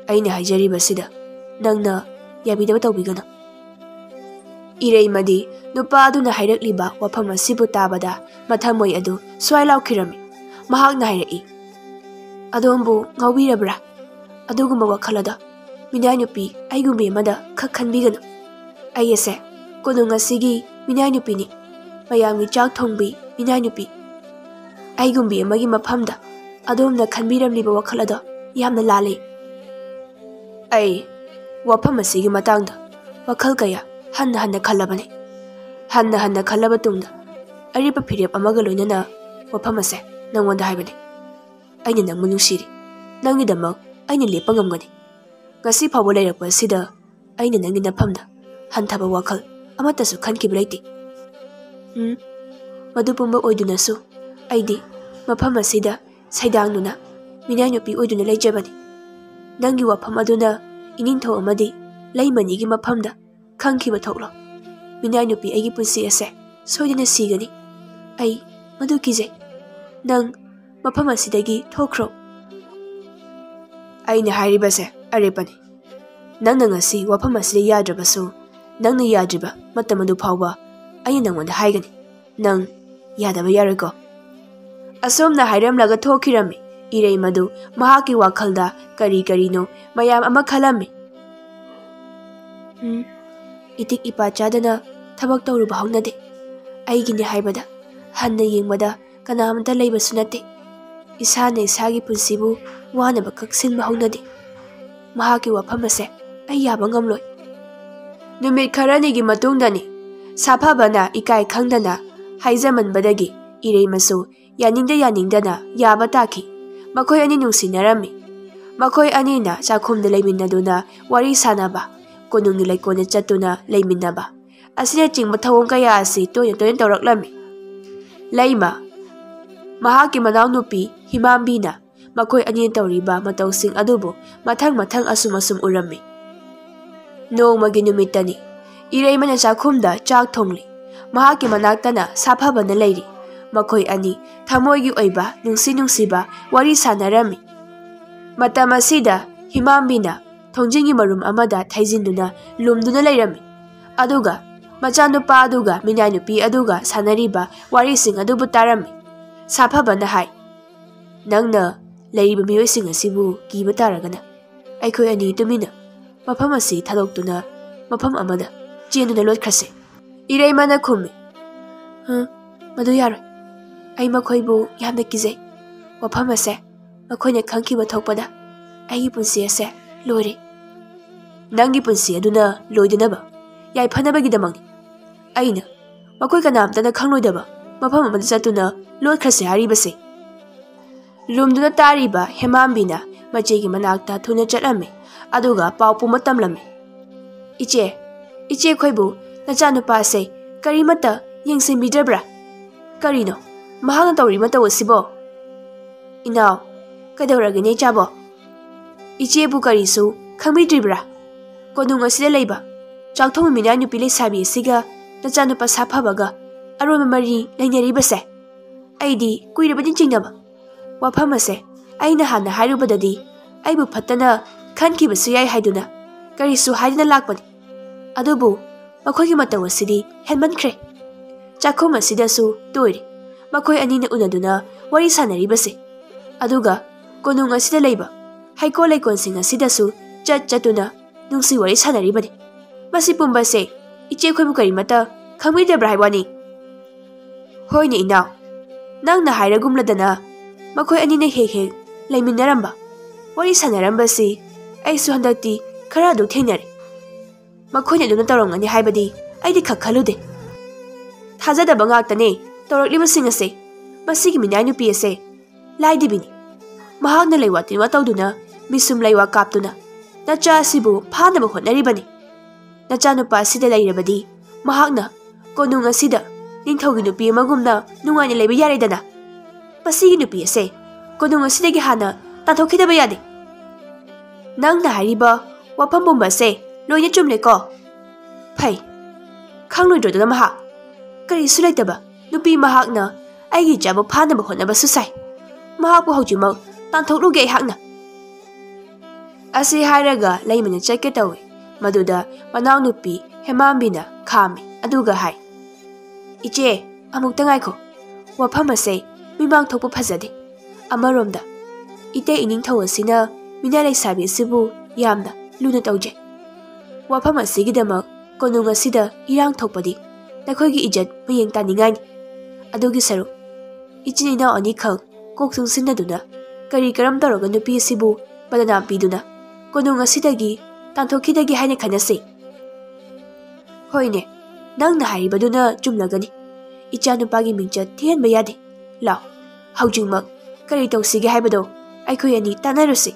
ꯑꯩꯅ ꯍꯥꯏꯖꯔꯤꯕꯁꯤꯗ ꯅꯪꯅ ꯌꯥꯕꯤꯗꯕ ꯇꯧꯕꯤꯒꯅꯨ꯫" ꯏꯔꯩꯃꯗꯤ ꯅꯨꯄꯥ ꯑꯗꯨꯅ ꯍꯥꯏꯔꯛꯂꯤꯕ ꯋꯥꯐꯝ ꯑꯁꯤꯕꯨ ꯇꯥꯕꯗ ꯃꯊꯃꯣꯏ ꯑꯗꯨ ꯁ꯭ꯋꯥꯏ ꯂꯥꯎꯈꯤꯔꯝꯃꯤ꯫ ꯃꯍꯥꯛꯅ ꯍꯥꯏꯔꯛꯏ, "ꯑꯗꯣꯝꯕꯨ ꯉꯥꯎꯕꯤꯔꯕ꯭ꯔꯥ? ꯑꯗꯨꯒꯨꯝꯕ ꯋꯥꯈꯜ ꯑꯗꯣ ꯃꯤꯅꯥꯏ ꯅꯨꯄꯤ ꯑꯩꯒꯨꯝꯕꯤ ꯑꯃꯗ ꯈꯛ ꯈꯟꯕꯤꯒꯅꯨ꯫ ꯑꯩ ꯑꯁꯦ ꯀꯣꯅꯨꯡ ꯑꯁꯤꯒꯤ ꯃꯤꯅꯥꯏ ꯅꯨꯄꯤꯅꯤ, ꯃꯌꯥꯝꯒꯤ ꯆꯥꯛ ꯊꯣꯡꯕꯤ ꯃꯤꯅꯥꯏ ꯅꯨꯄꯤ꯫ ꯑꯩꯒꯨꯝꯕꯤ ꯑꯃꯒꯤ ꯃꯐꯝꯗ ꯑꯗꯣꯝꯅ ꯈꯟꯕꯤꯔꯝꯂꯤꯕ ꯋꯥꯈꯜ ꯑꯗꯣ ꯌꯥꯝꯅ ꯂꯥꯜꯂꯤ꯫ ꯑꯩ ꯋꯥꯐꯝ ꯑꯁꯤꯒꯤ ꯃꯇꯥꯡꯗ ꯋꯥꯈꯜ ꯀꯌꯥ ꯍꯟꯅ ꯍꯟꯅ ꯈꯜꯂꯕꯅꯤ꯫ ꯍꯟꯅ ꯍꯟꯅ ꯈꯜꯂꯕ ꯇꯨꯡꯗ ꯑꯔꯦꯞꯄ ꯐꯤꯔꯦꯞ ꯑꯃꯒ ꯂꯣꯏꯅꯅ ꯋꯥꯐꯝ ꯑꯁꯦ ꯅꯪꯉꯣꯟꯗ ꯍꯥꯏꯕꯅꯤ꯫ ꯑꯩꯅ ꯅꯪꯕꯨ ꯅꯨꯡꯁꯤꯔꯤ꯫ ꯅꯪꯒꯤꯗꯃꯛ ꯑꯩꯅ ꯂꯦꯞꯄ ꯉꯝꯒꯅꯤ꯫ ꯉꯁꯤ ꯐꯥꯎꯕ ꯂꯩꯔꯛꯄ ꯑꯁꯤꯗ ꯑꯩꯅ ꯅꯪꯒꯤ ꯅꯐꯝꯗ ꯍꯟꯊꯕ ꯋꯥꯈꯜ ꯑꯃꯠꯇꯁꯨ ꯈꯟꯈꯤꯕ ꯂꯩꯇꯦ꯫ ꯎꯝ, ꯃꯗꯨ ꯄꯨꯝꯕ ꯑꯣꯏꯗꯨꯅꯁꯨ ꯑꯩꯗꯤ ꯃꯐꯝ ꯑꯁꯤꯗ ꯁꯩꯗꯥꯡꯗꯨꯅ ꯃꯤꯅꯥꯏ ꯅꯨꯄꯤ ꯑꯣꯏꯗꯨꯅ ꯂꯩꯖꯕꯅꯤ꯫ ꯅꯪꯒꯤ ꯋꯥꯐꯝ ꯑꯗꯨꯅ ꯏꯅꯤꯡꯊꯧ ꯑꯃꯗꯤ ꯂꯩꯃꯅꯤꯒꯤ ꯃꯐꯝꯗ ꯈꯪꯈꯤꯕ ꯊꯣꯛꯂꯣ꯫ ꯃꯤꯅꯥꯏ ꯅꯨꯄꯤ ꯑꯩꯒꯤ ꯄꯨꯟꯁꯤ ꯑꯁꯦ ꯁꯣꯏꯗꯅ ꯁꯤꯒꯅꯤ꯫ ꯑꯩ ꯃꯗꯨ ꯀꯤꯖꯩ꯫ ꯅꯪ ꯃꯐꯝ ꯑꯁꯤꯗꯒꯤ ꯊꯣꯛꯈ꯭ꯔꯣ꯫" ꯑꯩꯅ ꯍꯥꯏꯔꯤꯕꯁꯦ ꯑꯔꯦꯞꯄꯅꯤ꯫ ꯅꯪꯅ ꯉꯁꯤ ꯋꯥꯐꯝ ꯑꯁꯤꯗ ꯌꯥꯗ꯭ꯔꯕꯁꯨ, ꯅꯪꯅ ꯌꯥꯗ꯭ꯔꯤꯕ ꯃꯇꯝ ꯑꯗꯨ ꯐꯥꯎꯕ ꯑꯩꯅ ꯅꯪꯉꯣꯟꯗ ꯍꯥꯏꯒꯅꯤ꯫ ꯅꯪ ꯌꯥꯗꯕ ꯌꯥꯔꯣꯏꯀꯣ? ꯑꯁꯨꯝꯅ ꯍꯥꯏꯔꯝꯂꯒ ꯊꯣꯛꯈꯤꯔꯝꯃꯤ꯫ ꯏꯔꯩ ꯃꯗꯨ ꯃꯍꯥꯛꯀꯤ ꯋꯥꯈꯜꯗ ꯀꯔꯤ ꯀꯔꯤꯅꯣ ꯃꯌꯥꯝ ꯑꯃ ꯈꯜꯂꯝꯃꯤ꯫ ꯎꯝ, ꯏꯇꯤꯛ ꯏꯄꯥ ꯆꯥꯗꯅ ꯊꯕꯛ ꯇꯧꯔꯨꯕ ꯍꯧꯅꯗꯦ꯫ ꯑꯩꯒꯤꯅꯤ ꯍꯥꯏꯕꯗ ꯍꯟꯅ ꯌꯦꯡꯕꯗ ꯀꯅꯥ ꯑꯃꯠꯇ ꯂꯩꯕꯁꯨ ꯅꯠꯇꯦ꯫ ꯏꯁꯥꯅ ꯏꯁꯥꯒꯤ ꯄꯨꯟꯁꯤꯕꯨ ꯋꯥꯅꯕ ꯀꯛꯁꯤꯟꯕ ꯍꯧꯅꯗꯦ꯫ ꯃꯍꯥꯛꯀꯤ ꯋꯥꯐꯝ ꯑꯁꯦ ꯑꯩ ꯌꯥꯕ ꯉꯝꯂꯣꯏ꯫ ꯅꯨꯃꯤꯠ ꯈꯔꯅꯤꯒꯤ ꯃꯇꯨꯡꯗꯅꯤ꯫ ꯁꯥꯐꯕꯅ ꯏꯀꯥꯏ ꯈꯪꯗꯅ ꯍꯥꯏꯖꯃꯟꯕꯗꯒꯤ ꯏꯔꯩꯃꯁꯨ ꯌꯥꯅꯤꯡꯗ ꯌꯥꯅꯤꯡꯗꯅ ꯌꯥꯕ ꯇꯥꯈꯤ꯫ ꯃꯈꯣꯏ ꯑꯅꯤ ꯅꯨꯡꯁꯤꯅꯔꯝꯃꯤ꯫ ꯃꯈꯣꯏ ꯑꯅꯤꯅ ꯆꯥꯛꯈꯨꯝꯗ ꯂꯩꯃꯤꯟꯅꯗꯨꯅ ꯋꯥꯔꯤ ꯁꯥꯅꯕ, ꯀꯣꯅꯨꯡꯒꯤ ꯂꯩꯀꯣꯜꯗ ꯆꯠꯇꯨꯅ ꯂꯩꯃꯤꯟꯅꯕ ꯑꯁꯤꯅꯆꯤꯡꯕ ꯊꯧꯑꯣꯡ ꯀꯌꯥ ꯑꯁꯤ ꯇꯣꯏꯅ ꯇꯣꯏꯅ ꯇꯧꯔꯛꯂꯝꯃꯤ꯫ ꯂꯩꯃ, ꯃꯍꯥꯛꯀꯤ ꯃꯅꯥꯎꯅꯨꯄꯤ ꯍꯤꯃꯥꯝꯕꯤꯅ ꯃꯈꯣꯏ ꯑꯅꯤꯅ ꯇꯧꯔꯤꯕ ꯃꯇꯧꯁꯤꯡ ꯑꯗꯨꯕꯨ ꯃꯊꯪ ꯃꯊꯪ ꯑꯁꯨꯝ ꯑꯁꯨꯝ ꯎꯔꯝꯃꯤ꯫ ꯅꯣꯡꯃꯒꯤ ꯅꯨꯃꯤꯠꯇꯅꯤ꯫ ꯏꯔꯩꯃꯅ ꯆꯥꯛꯈꯨꯝꯗ ꯆꯥꯛ ꯊꯣꯡꯂꯤ꯫ ꯃꯍꯥꯛꯀꯤ ꯃꯅꯥꯛꯇꯅ ꯁꯥꯐꯕꯅ ꯂꯩꯔꯤ꯫ ꯃꯈꯣꯏ ꯑꯅꯤ ꯊꯃꯣꯏꯒꯤ ꯑꯣꯏꯕ ꯅꯨꯡꯁꯤ ꯅꯨꯡꯁꯤꯕ ꯋꯥꯔꯤ ꯁꯥꯟꯅꯔꯝꯃꯤ꯫ ꯃꯇꯝ ꯑꯁꯤꯗ ꯍꯤꯃꯥꯝꯕꯤꯅ ꯊꯣꯡꯖꯤꯟꯒꯤ ꯃꯔꯨꯝ ꯑꯃꯗ ꯊꯩꯖꯤꯟꯗꯨꯅ ꯂꯨꯝꯗꯨꯅ ꯂꯩꯔꯝꯃꯤ꯫ ꯑꯗꯨꯒ ꯃꯆꯥꯅꯨꯄꯥ ꯑꯗꯨꯒ ꯃꯤꯅꯥꯏ ꯅꯨꯄꯤ ꯑꯗꯨꯒ ꯁꯥꯟꯅꯔꯤꯕ ꯋꯥꯔꯤꯁꯤꯡ ꯑꯗꯨꯕꯨ ꯇꯥꯔꯝꯃꯤ꯫ ꯁꯥꯐꯕꯅ ꯍꯥꯏ, "ꯅꯪꯅ ꯂꯩꯔꯤꯕ ꯃꯤꯑꯣꯏꯁꯤꯡ ꯑꯁꯤꯕꯨ ꯀꯤꯕ ꯇꯥꯔꯒꯅ ꯑꯩꯈꯣꯏ ꯑꯅꯤ ꯇꯨꯃꯤꯟꯅ ꯃꯐꯝ ꯑꯁꯤ ꯊꯥꯗꯣꯛꯇꯨꯅ ꯃꯐꯝ ꯑꯃꯗ ꯆꯦꯟꯗꯨꯅ ꯂꯣꯠꯈ꯭ꯔꯁꯦ꯫" ꯏꯔꯩꯃꯅ ꯈꯨꯝꯃꯤ, "ꯍ, ꯃꯗꯨ ꯌꯥꯔꯣꯏ꯫ ꯑꯩ ꯃꯈꯣꯏꯕꯨ ꯌꯥꯝꯅ ꯀꯤꯖꯩ꯫ ꯋꯥꯐꯝ ꯑꯁꯦ ꯃꯈꯣꯏꯅ ꯈꯪꯈꯤꯕ ꯊꯣꯛꯄꯗ ꯑꯩꯒꯤ ꯄꯨꯟꯁꯤ ꯑꯁꯦ ꯂꯣꯏꯔꯦ꯫ ꯅꯪꯒꯤ ꯄꯨꯟꯁꯤ ꯑꯗꯨꯅ ꯂꯣꯏꯗꯅꯕ ꯌꯥꯏꯐꯅꯕꯒꯤꯗꯃꯛꯅꯤ ꯑꯩꯅ ꯃꯈꯣꯏ ꯀꯅꯥꯝꯇꯅ ꯈꯪꯂꯣꯏꯗꯕ ꯃꯐꯝ ꯑꯃꯗ ꯆꯠꯇꯨꯅ ꯂꯣꯠꯈ꯭ꯔꯁꯦ ꯍꯥꯏꯔꯤꯕꯁꯦ꯫" ꯂꯨꯝꯗꯨꯅ ꯇꯥꯔꯤꯕ ꯍꯦꯃꯥꯝꯕꯤꯅ ꯃꯆꯦꯒꯤ ꯃꯅꯥꯛꯇ ꯊꯨꯅ ꯆꯠꯂꯝꯃꯤ, ꯑꯗꯨꯒ ꯄꯥꯎ ꯄꯨꯝꯕ ꯇꯝꯂꯝꯃꯤ꯫ "ꯏꯆꯦ, ꯏꯆꯦ ꯑꯩꯈꯣꯏꯕꯨ ꯅꯆꯥꯅꯨꯄꯥꯁꯦ ꯀꯔꯤꯃꯠꯇ ꯌꯦꯡꯁꯤꯟꯕꯤꯗ꯭ꯔꯕ꯭ꯔꯥ? ꯀꯔꯤꯅꯣ ꯃꯍꯥꯛꯅ ꯇꯧꯔꯤ ꯃꯇꯧ ꯑꯁꯤꯕꯣ?" "ꯏꯅꯥꯎ, ꯀꯩꯗꯧꯔꯒꯦꯅꯦ ꯏꯆꯥꯕꯣ? ꯏꯆꯦꯕꯨ ꯀꯔꯤꯁꯨ ꯈꯪꯕꯤꯗ꯭ꯔꯤꯕ꯭ꯔꯥ? ꯀꯣꯅꯨꯡ ꯑꯁꯤꯗ ꯂꯩꯕ ꯆꯥꯛꯊꯣꯡ ꯃꯤꯅꯥꯏ ꯅꯨꯄꯤ ꯂꯩꯁꯥꯕꯤ ꯑꯁꯤꯒ ꯅꯆꯥꯅꯨꯄꯥ ꯁꯥꯐꯕꯒ ꯑꯔꯣꯟꯕ ꯃꯔꯤ ꯂꯩꯅꯔꯤꯕꯁꯦ? ꯑꯩꯗꯤ ꯀꯨꯏꯔꯕꯅꯤ ꯆꯤꯡꯅꯕ꯫ ꯋꯥꯐꯝ ꯑꯁꯦ ꯑꯩꯅ ꯍꯥꯟꯅ ꯍꯥꯏꯔꯨꯕꯗꯗꯤ ꯑꯩꯕꯨ ꯐꯠꯇꯅ ꯈꯟꯈꯤꯕꯁꯨ ꯌꯥꯏ ꯍꯥꯏꯗꯨꯅ ꯀꯔꯤꯁꯨ ꯍꯥꯏꯗꯅ ꯂꯥꯛꯄꯅꯤ꯫ ꯑꯗꯨꯕꯨ ꯃꯈꯣꯏꯒꯤ ꯃꯇꯧ ꯑꯁꯤꯗꯤ ꯍꯦꯟꯃꯟꯈ꯭ꯔꯦ꯫ ꯆꯥꯛꯈꯨꯝ ꯑꯁꯤꯗꯁꯨ ꯇꯣꯏꯔꯦ꯫ ꯃꯈꯣꯏ ꯑꯅꯤꯅ ꯎꯅꯗꯨꯅ ꯋꯥꯔꯤ ꯁꯥꯟꯅꯔꯤꯕꯁꯦ꯫ ꯑꯗꯨꯒ ꯀꯣꯅꯨꯡ ꯑꯁꯤꯗ ꯂꯩꯕ ꯍꯩꯀꯣꯜ ꯂꯩꯀꯣꯜꯁꯤꯡ ꯑꯁꯤꯗꯁꯨ ꯆꯠ ꯆꯠꯇꯨꯅ ꯅꯨꯡꯁꯤ ꯋꯥꯔꯤ ꯁꯥꯟꯅꯔꯤꯕꯅꯤ꯫ ꯃꯁꯤ ꯄꯨꯝꯕꯁꯦ ꯏꯆꯦ ꯑꯩꯈꯣꯏꯕꯨ ꯀꯔꯤꯃꯠꯇ ꯈꯪꯕꯤꯗꯕ꯭ꯔꯥ ꯍꯥꯏꯕ ꯋꯥꯅꯤ?" "ꯍꯣꯏꯅꯦ ꯏꯅꯥꯎ, ꯅꯪꯅ ꯍꯥꯏꯔꯒꯨꯝꯂꯗꯅ ꯃꯈꯣꯏ ꯑꯅꯤꯅ ꯍꯦꯛ ꯍꯦꯛ ꯂꯩꯃꯤꯟꯅꯔꯝꯕ, ꯋꯥꯔꯤ ꯁꯥꯟꯅꯔꯝꯕꯁꯤ ꯑꯩꯁꯨ ꯍꯟꯗꯛꯇꯤ ꯈꯔ ꯑꯗꯨꯝ ꯊꯦꯡꯅꯔꯦ꯫ ꯃꯈꯣꯏꯅ ꯑꯗꯨꯝꯅ ꯇꯧꯔꯝꯒꯅꯤ ꯍꯥꯏꯕꯗꯤ ꯑꯩꯗꯤ ꯈꯛ ꯈꯜꯂꯨꯗꯦ꯫ ꯊꯥꯖꯗꯕ ꯉꯥꯛꯇꯅꯦ ꯇꯧꯔꯛꯂꯤꯕꯁꯤꯡ ꯑꯁꯦ꯫ ꯃꯁꯤꯒꯤ ꯃꯤꯅꯥꯏ ꯅꯨꯄꯤ ꯑꯁꯦ ꯂꯥꯏꯗꯤꯕꯤꯅꯤ꯫ ꯃꯍꯥꯛꯅ ꯂꯩꯋꯥ ꯇꯤꯟꯋꯥ ꯇꯧꯗꯨꯅ, ꯃꯤꯁꯨꯝ ꯂꯩꯋꯥ ꯀꯥꯞꯇꯨꯅ ꯅꯆꯥ ꯑꯁꯤꯕꯨ ꯐꯥꯅꯕ ꯍꯣꯠꯅꯔꯤꯕꯅꯤ꯫ ꯅꯆꯥꯅꯨꯄꯥ ꯑꯁꯤꯗ ꯂꯩꯔꯕꯗꯤ ꯃꯍꯥꯛꯅ ꯀꯣꯅꯨꯡ ꯑꯁꯤꯗ ꯅꯤꯡꯊꯧꯒꯤ ꯅꯨꯄꯤ ꯑꯃꯒꯨꯝꯅ ꯅꯨꯡꯉꯥꯏꯅ ꯂꯩꯕ ꯌꯥꯔꯦꯗꯅ꯫ ꯃꯁꯤꯒꯤ ꯅꯨꯄꯤ ꯑꯁꯦ ꯀꯣꯅꯨꯡ ꯑꯁꯤꯗꯒꯤ ꯍꯥꯟꯅ ꯇꯥꯟꯊꯣꯛꯈꯤꯗꯕ ꯌꯥꯗꯦ꯫" "ꯅꯪꯅ ꯍꯥꯏꯔꯤꯕ ꯋꯥꯐꯝ ꯄꯨꯝꯕ ꯑꯁꯦ ꯂꯣꯏꯅ ꯆꯨꯝꯂꯦꯀꯣ?" "ꯐꯩ, ꯈꯪꯂꯣꯏꯗ꯭ꯔꯣꯗꯅ ꯃꯍꯥꯛ? ꯀꯔꯤꯁꯨ ꯂꯩꯇꯕ ꯅꯨꯄꯤ ꯃꯍꯥꯛꯅ ꯑꯩꯒꯤ ꯏꯆꯥꯕꯨ ꯐꯥꯅꯕ ꯍꯣꯠꯅꯕꯁꯨ ꯁꯥꯏ꯫ ꯃꯍꯥꯛꯄꯨ ꯍꯧꯖꯤꯛꯃꯛ ꯇꯥꯟꯊꯣꯛꯂꯨꯒꯦ ꯑꯩꯍꯥꯛꯅ꯫" ꯑꯁꯤ ꯍꯥꯏꯔꯒ ꯂꯩꯃꯅ ꯆꯠꯀꯦ ꯇꯧꯏ꯫ ꯃꯗꯨꯗ ꯃꯅꯥꯎꯅꯨꯄꯤ ꯍꯦꯃꯥꯝꯕꯤꯅ ꯈꯥꯝꯃꯤ, ꯑꯗꯨꯒ ꯍꯥꯏ, "ꯏꯆꯦ, ꯑꯃꯨꯛꯇ ꯉꯥꯏꯈꯣ꯫ ꯋꯥꯐꯝ ꯑꯁꯦ ꯃꯤꯃꯥꯡ ꯊꯣꯛꯄ ꯐꯖꯗꯦ꯫ ꯑꯃꯔꯣꯝꯗ, ꯏꯇꯩ ꯏꯅꯤꯡꯊꯧ ꯑꯁꯤꯅ ꯃꯤꯅꯥ ꯂꯩꯁꯥꯕꯤ ꯑꯁꯤꯕꯨ ꯌꯥꯝꯅ ꯂꯨꯅ ꯇꯧꯖꯩ꯫ ꯋꯥꯐꯝ ꯑꯁꯤꯒꯤꯗꯃꯛ ꯀꯣꯅꯨꯡ ꯑꯁꯤꯗ ꯏꯔꯥꯡ ꯊꯣꯛꯄꯗꯤ ꯅꯈꯣꯏꯒꯤ ꯏꯖꯠ ꯃꯌꯦꯡ ꯇꯥꯅꯤꯡꯉꯥꯏꯅꯤ꯫ ꯑꯗꯨꯒꯤ ꯁꯔꯨꯛ, ꯏꯆꯤꯟ ꯏꯅꯥꯎ ꯑꯅꯤꯈꯛ ꯀꯣꯛ ꯆꯨꯡꯁꯤꯟꯅꯗꯨꯅ ꯀꯔꯤ ꯀꯔꯝ ꯇꯧꯔꯒ ꯅꯨꯄꯤ ꯑꯁꯤꯕꯨ ꯕꯗꯅꯥꯝ ꯄꯤꯗꯨꯅ ꯀꯣꯅꯨꯡ ꯑꯁꯤꯗꯒꯤ ꯇꯥꯟꯊꯣꯛꯈꯤꯗꯒꯦ ꯍꯥꯏꯅ ꯈꯟꯅꯁꯤ꯫ ꯍꯣꯏꯅꯦ, ꯅꯪꯅ ꯍꯥꯏꯔꯤꯕꯗꯨꯅ ꯆꯨꯝꯂꯒꯅꯤ꯫ ꯏꯆꯥꯅꯨꯄꯥꯒꯤ ꯃꯤꯡꯆꯠ ꯊꯤꯍꯟꯕ ꯌꯥꯗꯦ꯫ ꯂꯥꯎ, ꯍꯧꯖꯤꯛꯃꯛ ꯀꯔꯤ ꯇꯧꯁꯤꯒꯦ ꯍꯥꯏꯕꯗꯣ ꯑꯩꯈꯣꯏ ꯑꯅꯤ ꯇꯥꯟꯅꯔꯨꯁꯤ꯫"